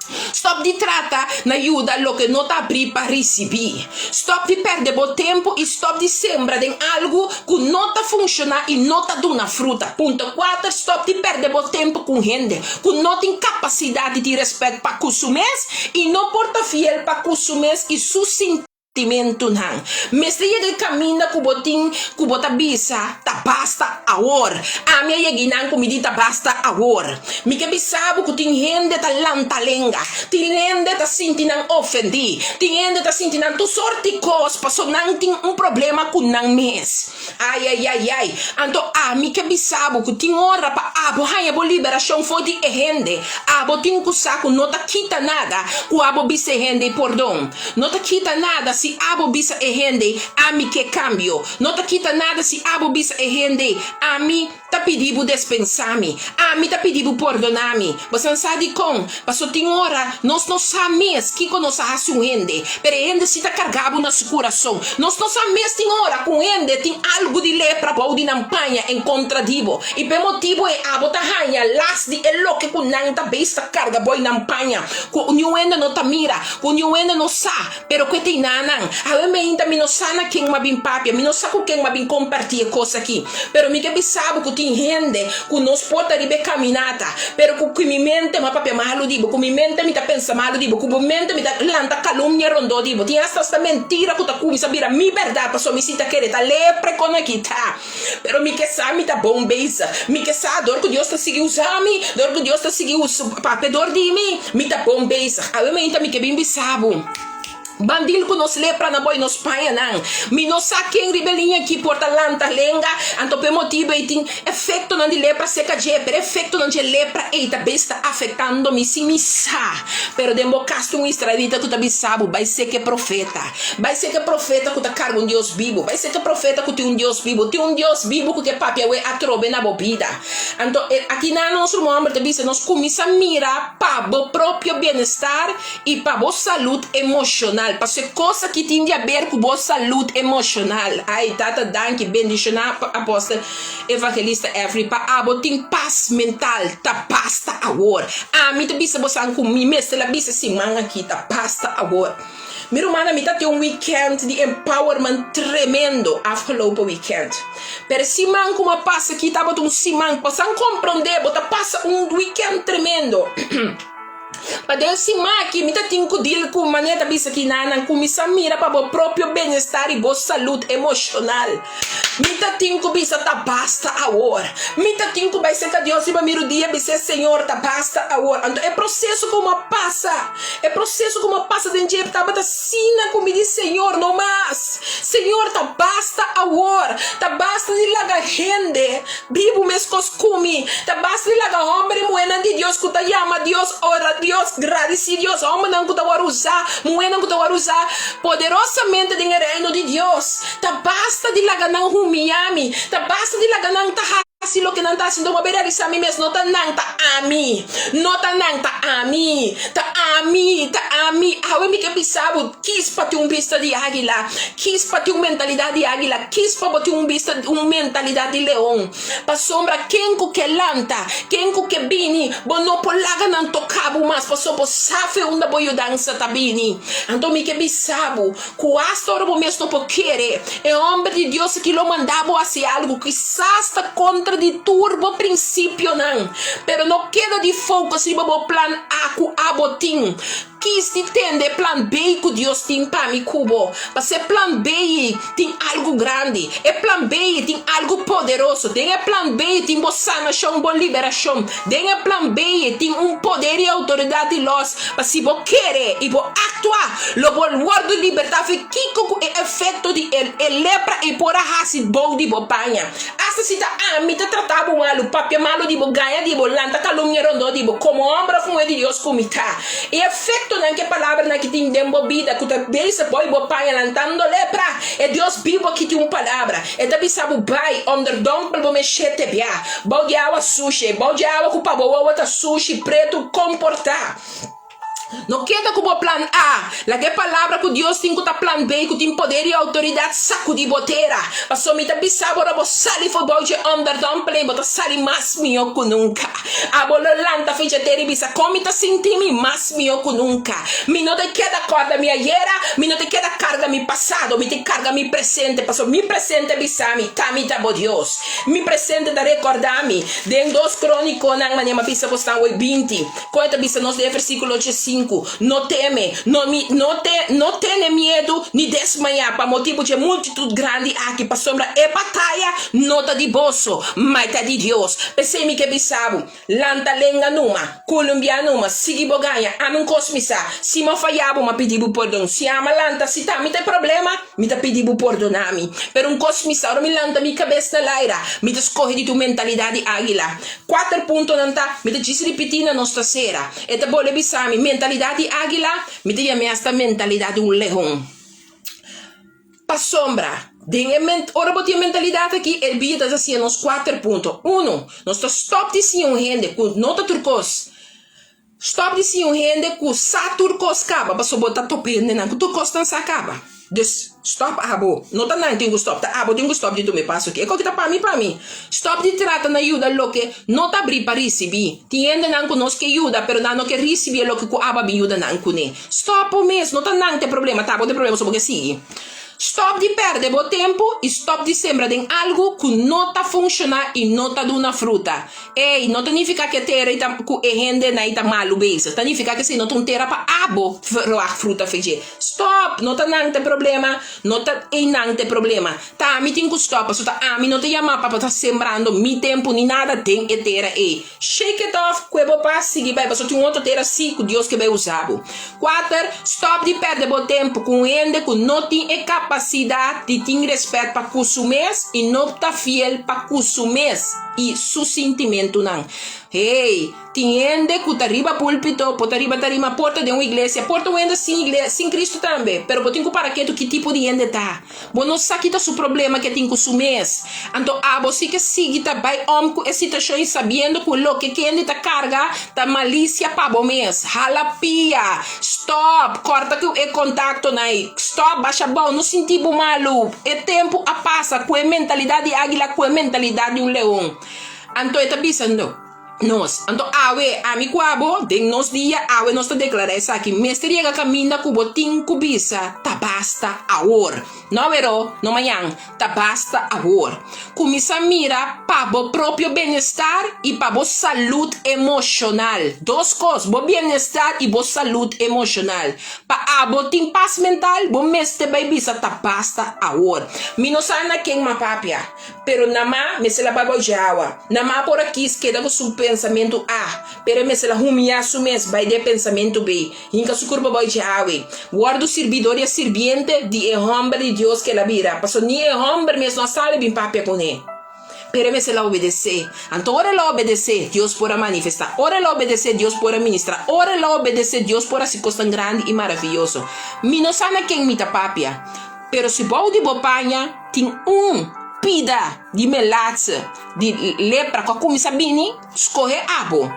Stòp di trata na yuda loke no ta abrí pa risibí. Stòp di pèrdè bo tempu i stòp di sembra den algu ku no ta funshoná i no ta duna fruta. Punto kuater, Stòp di pèrdè bo tempu ku un hende ku no tin kapasidat di tin rèspèt pa ku su mes i no por ta fiel pa ku su mes i su sintimentunan. Mester yega e kaminda ku bo tin ku bo ta bisa, Ta basta awor. Ami a yega einan ku mi di ta basta awor. Mi ke bisa bo ku tin hende ta lanta lenga, tin hende ta sinti nan ofendí, tin hende ta sinti nan tur sort di kos paso nan tin un problema ku nan mes. Ai ai ai ai. Anto ami ke bisa bo ku tin ora pa abo haña bo liberashon for di e hende. Abo tin ku sa ku no ta kita nada ku abo bisa e hende pordon. No ta kita nada si abo bisa e hende, Ami ke kambio. No ta kita nada si abo bisa e hende, Ami ta pidi bo despensá mi. Ami ta pidi bo pordoná mi. Bosan sa dikon? Paso tin ora nos no sa mes kiko nos a hasi un hende, pero e hende si ta kargá bo na su kurason. Nos no sa mes tin ora ku un hende tin algu di lepra bou di nan paña en kontra di bo, i pa e motibu ei abo ta haña las di e loke ku nan ta beis ta karga bou di nan paña, ku niun hende no ta mira. Ku niun hende no sa, pero ku e tin nana. hendenan. Awe meinta mi no sa na ken m'a bin papia, mi no sa ku ken m'a bin kompartí e kos akí. Pero mi ke bisa bo ku tin hende ku nos por ta riba e kaminata, pero ku ku mi mente m'a papia malu di bo, ku mi mente mi ta pensa malu di bo, ku bo mente mi ta lanta kalumnia rondó di bo. Tin asta asta mentira ku ta kuminsá bira mi bèrdat pasobra mi si ta kere ta lepra kon aki ta. Pero mi ke sa mi ta bon bezig. Mi ke sa dor ku Dios ta sigui usa mi, dor ku Dios ta sigui papia dor di mi, mi ta bon bezig. Awe mainta mi ke bin bisa bo, Ban dil ku nos lepra na boi nos pañanan. Mi no sa ken riba e liña aki por ta lanta lenga, anto p'e motibu ei tin efektonan di lepra serka dje, pero e efektonan dje lepra ei ta bes ta afektando mi sin mi sa. Pero den bo kas tin un israelita ku ta bisa bo, Bai seka e profeta. Bai seka e profeta ku ta karga un Dios bibu. Bai seka e profeta ku tin un Dios bibu. Tin un Dios bibu ku ke papia awe atrobe na bo bida. Anto e akinan nos ruman homber ta bisa nos kuminsá mira pa bo propio bienestar i pa bo salud emoshonal. Pasobra e kos aki tin di aber ku bo salud emoshonal. Ai Tata danki bendishoná Apostel Evangelista Every pa abo tin pas mental ta basta awor. Ami ta bisa bosan ku mi mester la bisa siman aki ta basta awor. Mi rumannan, mi ta tin un weekend di empowerment tremendo afgelopen weekend. Pero e siman ku a pasa aki tabata un siman, pasan komprondé, bo ta pasa un weekend tremendo. Pa den e siman aki mi ta tin ku deal ku manera ta bisa ki nan kuminsá mira pa bo propio bienestar i bo salud emoshonal. Mi ta tin ku bisa ta basta awor. Mi ta tin ku bai serka Dios riba mi rudia bis'é, Señor, ta basta awor. Anto e proseso ku mi a pasa, e proseso ku mi a pasa den dje tabata asina ku mi di, Señor, no mas. Señor, ta basta awor. Ta basta di laga hende bibu meskos ku mi. Ta basta di laga hòmber i muhénan di Dios ku ta yama Dios, ora Dios, gradisí Dios, hòmbernan ku ta wòrdu usá, muhénan ku ta wòrdu usá poderosamente den e Reino di Dios. Ta basta di laga nan humiyá mi. Ta basta di laga nan ta hasi loke nan ta hasi. Nton bo a bay realisá mi mes, no ta nan, ta ami. No ta nan, ta ami. Ta ami, ta ami. Awe mi ke bisa bo, kis pa tin un bista di águila. Kis pa tin un mentalidat di águila. Kis pa bo tin un bista, un mentalidat di leon. Pasobra ken ku ke lanta, ken ku ke bini, bo no por laga nan toka bo mas, pasobra bo sa fe unda bo yudansa ta bini. Anto mi ke bisa bo, Ku asta ora bo mes no por kere, e hòmber di Dios aki lo manda bo hasi algu kisas ta kontra di tur bo prinsipionan. Pero no keda di focus riba bo plan A ku abo tin. Kis di tende e plan B ku Dios tin pa mi ku bo. Pasé e plan B ei tin algu grandi. E plan B ei tin algu poderoso. Den e plan B ei tin bo sanashon, bo liberashon. Den e plan B ei tin un poder i outoridat di lòs pa si bo kere i bo aktua, Lo bo wòrdu libertá fi kiko ku e efekto di e e lepra ei por a hasi bou di bo paña. Asta si ta ami ta tratá bo malu, papia malu di bo, gaña di bo, lanta kalumnia rondó di bo, komo hòmber òf muhé di Dios ku mi ta. E efektonan ku e palabranan aki tin den bo bida ku ta bezig bou di bo paña lantando lepra, e Dios bibu aki tin un palabra. E ta bisa bo bai, ònderdompel bo mes shete bia, bou di awa sushi, bou di awa ku pa bo wowo ta sushi, pretu, komportá. No keda ku bo plan A. Laga e palabra ku Dios tin ku ta plan B ku tin poder i outoridat sakudí bo tera. Pasobra mi ta bisa bo ora bo sali for bou dje onderdompeling bo ta sali mas mihó ku nunka. Abo lo lanta for dje tera i bisa, Kon mi ta sinti mi? Mas mihó ku nunka. Mi no ta keda kòrda mi ayera, mi no ta keda karga mi pasado, mi ta karga mi presente, pasobra mi presente bisa mi, Ta mi ta bo Dios. Mi presente ta rekòrdá mi. Den Dos Krónikonan, manera mi a bisa bo stan wei 20. Kon e ta bisa nos den e versíkulo 85, No teme, no mi, no te, no tene miedu ni desmayá pa motibu dje multitut grandi aki, pasobra e bataya no ta di boso, ma e ta di Dios. P'esei mi ke bisa bo, Lanta lenga numa, kulumbiá numa, sigui bo gaña, ami un kos mi sa, si mi a fayá bo, mi a pidi bo pordon, si ami a lanta, si ta mi ta e problema, mi ta pidi bo pordoná mi. Pero un kos mi sa, ora mi lanta mi kabes na laira, mi ta skohe di tu mentalidat di águila. Kuater puntonan ta, mi ta djis ripití na nos ta sera. E ta bolbe bisa mi, mentalidat di águila, mi ta yam'é asta mentalidat di un leon. Pasobra, den e ment, ora bo tin e mentalidat akí, e bida ta siña nos kuater punto. Unu, nos ta stòp di siña un hende ku no ta tur kos. Stòp di siña un hende ku sa tur kos kaba, pasobra bo ta topa hendenan ku tur kos nan sa kaba. Dus. Stòp abo. No ta nan tin ku stòp, ta abo tin ku stòp di tuma e paso aki. E koki ta pa mi, pa mi. Stòp di trata na yuda loke no ta abrí pa risibí. Tin hendenan ku nos ke yuda, pero nan no ke risibí e loke ku abo a bin yuda nan kuné. Stòp bo mes, no ta nan ta e problema, ta abo ta e problema, so bo ke sigui. Stòp di pèrdè bo tempu i stòp di sembra den algu ku no ta funshoná i no ta duna fruta. Ey, no ta nifiká ku e tera ei ta ku e hendenan ei ta malu bezig. Ta nifiká ku esei no ta un tera pa abo verwagt fruta fe dje. Stòp! No ta nan ta e problema, no ta einan ta e problema. Ta ami tin ku stòp, pasobra ta ami no ta yamá pa ta sembrando mi tempu ni nada den e tera ei. Shake it off, kue bo pas, sigui bai, pasobra tin un otro tera sí ku Dios ke bai usa bo. Kuater, stòp di pèrdè bo tempu ku un hende ku no tin e kapasidat di tin rèspèt pa ku su mes i no ta fiel pa ku su mes i su sintimentunan. Hey! Tin hende ku ta riba púlpito, por ta riba tarima, por ta den un iglesia, por ta un hende sin iglesia, sin Cristo tambe, pero bo tin ku para ketu ki tipo di hende ta. Bo no sa ki ta su problema ke tin ku su mes. Anto abo si ke sigui ta bai om ku e situashon i sabiendo ku loke ke hende ta karga ta malisia pa bo mes. Hala pia! Stòp! Kòrta ku e kontaktonan ei. Stòp! Basha abou! No sinti bo malu. E tempu a pasa ku e mentalidat di águila ku e mentalidat di un leon. Anto e ta bisa no. Nos. Anto awe, ami ku abo, den nos dia, awe nos ta deklará esaki, mester yega kaminda ku bo tin ku bisa, Ta basta awor. No aweró, no mañan, ta basta awor. Kuminsá mira pa bo propio bienestar i pa bo salud emoshonal. Dos kos, bo bienestar i bo salud emoshonal. Pa abo tin pas mental, bo mester bai bisa ta basta awor. Mi no sa na ken m'a papia. Pero Namá mester la bai bou dje awa. Namá por a kis keda ku su pensamentu A, pero e mester la humiyá su mes bai den e pensamentu B, hinka su kurpa bou dje awe, wòrdu sirbí dor di e sirbiente di e hòmber di Dios ku el a bira, pasobra ni e hòmber mes no a sali bin papia kuné. Pero e mester la obedesé. Anto ora el a obedesé, Dios por a manifestá. Ora el a obedesé, Dios por a ministrá. Ora el a obedesé, Dios por hasi kosnan grandi i maravioso. Mi no sa na ken mi ta papia. Pero si bou di bo paña tin un pida di melatse di lepra ku a kuminsá bini, skohe abo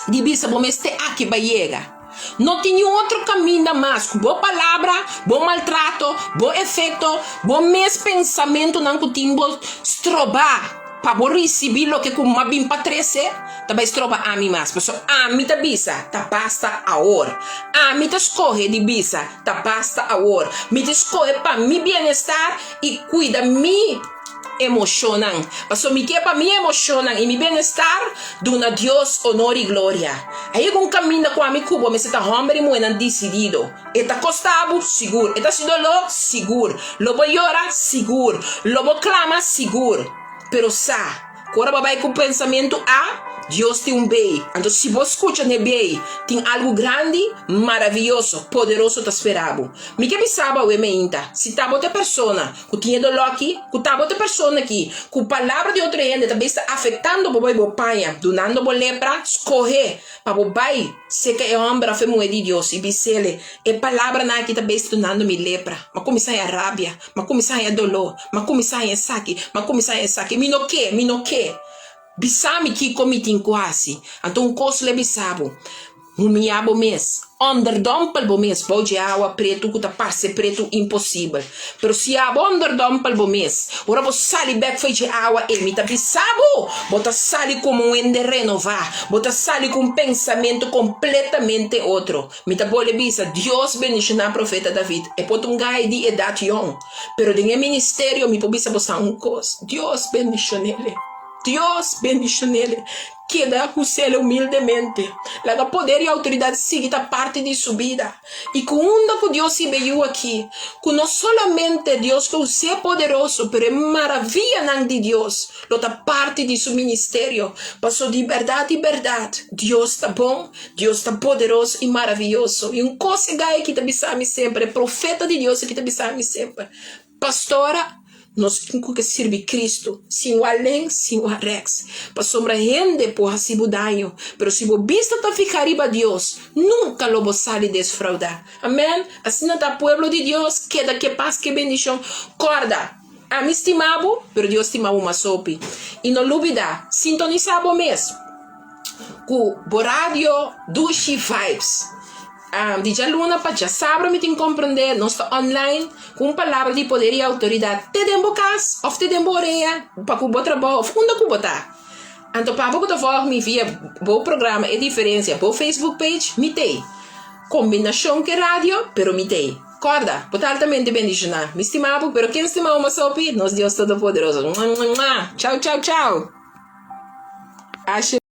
di bisa bo mes te aki bai yega. No tin niun otro kaminda mas ku bo palabra, bo maltrato, bo efekto, bo mes pensamentunan ku tin bo strobá pa bo risibí loke ku m'a bin pa trese, ta bai stroba ami mas. Pasobra ami ta bisa, ta basta awor. Ami ta skohe di bisa. Ta basta awor. Mi ta skohe pa mi bienestar i kuida mi emoshonnan. Pasobra mi ke pa mi emoshonnan i mi bienestar duna Dios onor i gloria. A yega un kaminda ku ami ku bo mester ta hòmber i muhénan disidido. E ta kosta bo? Sigur. E ta hasi doló? Sigur. Lo bo yora? Sigur. Lo bo klama? Sigur. Pero sa ku ora bo bai ku pensamentu A, Dios tin un B. Anto si bo skucha n'e B, tin algu grandi, maravioso, poderoso ta spera bo. Mi ke bisa bo awe meinta, si ta bo ta e persona ku tin e doló aki, ku ta bo ta e persona aki ku palabra di otro hende ta bes ta afektando bo bai bo paña, dunando bo lepra, skohe pa bo bai seka e hòmber òf e muhé di Dios i bis'ele, E palabranan aki ta bes dunando mi lepra. M'a kuminsá haña rabia, m'a kuminsá haña doló, m'a kuminsá haña esaki, m'a kuminsá haña esaki. Mi no ke, mi no ke. Bisa mi kiko mi tin ku hasi. Anto un kos lo e bisa bo, Humiyá bo mes, ònderdompel bo mes bou dje awa pretu ku ta parse pretu imposibel. Pero si abo ònderdompel bo mes, ora bo sali bèk fo'i dje awa ei, mi ta bisa bo, bo ta sali komo un hende renová, bo ta sali ku un pensamentu kompletamente otro. Mi ta bolbe bisa, Dios bendishoná profeta David. E por ta un gai di edat yòn, pero den e ministerio mi por bisa boso un kos, Dios bendishon'ele. Dios bendishon'ele. Keda hus'ele humildemente. Laga poder i outoridat sigui ta parti di su bida. I ku unda ku Dios hiba e yu aki, ku no solamente Dios lo hus'é poderoso, pero e maravianan di Dios lo ta parti di su ministerio. Paso di bèrdat di bèrdat, Dios ta bon. Dios ta poderoso i maravioso. I un kos e gai aki ta bisa mi semper, e profeta di Dios aki ta bisa mi semper, Pastora, nos tin ku ke sirbi Kristu, sin wak lens, sin wak rèks. Pasobra hende por hasi bo daño, pero si bo bista ta fihá riba Dios, nunka lo bo sali desfraudá. Amèn. Asina ta pueblo di Dios, keda ke pas, ke bendishon. Kòrda, ami stima bo, pero Dios stima bo mas hopi. I no lubidá, sintonisá bo mes. Ku bo radio Dushi Vibes. Di djaluna pa djasabra mi tin komprendé nos ta online ku un palabra di poder i outoridat te den bo kas òf te den bo orea pa ku bo trabou òf unda ku bo ta. Anto pa bo ku ta vòlg mi via bo programa E Diferensia bo Facebook page mi t'ei. Kombinashon ku e radio pero mi t'ei. Kòrda, bo ta altamente bendishoná. Mi stima bo pero ken stima bo mas hopi? Nos Dios Todopoderoso. Mua mua mua. Chau chau chau. Ashe.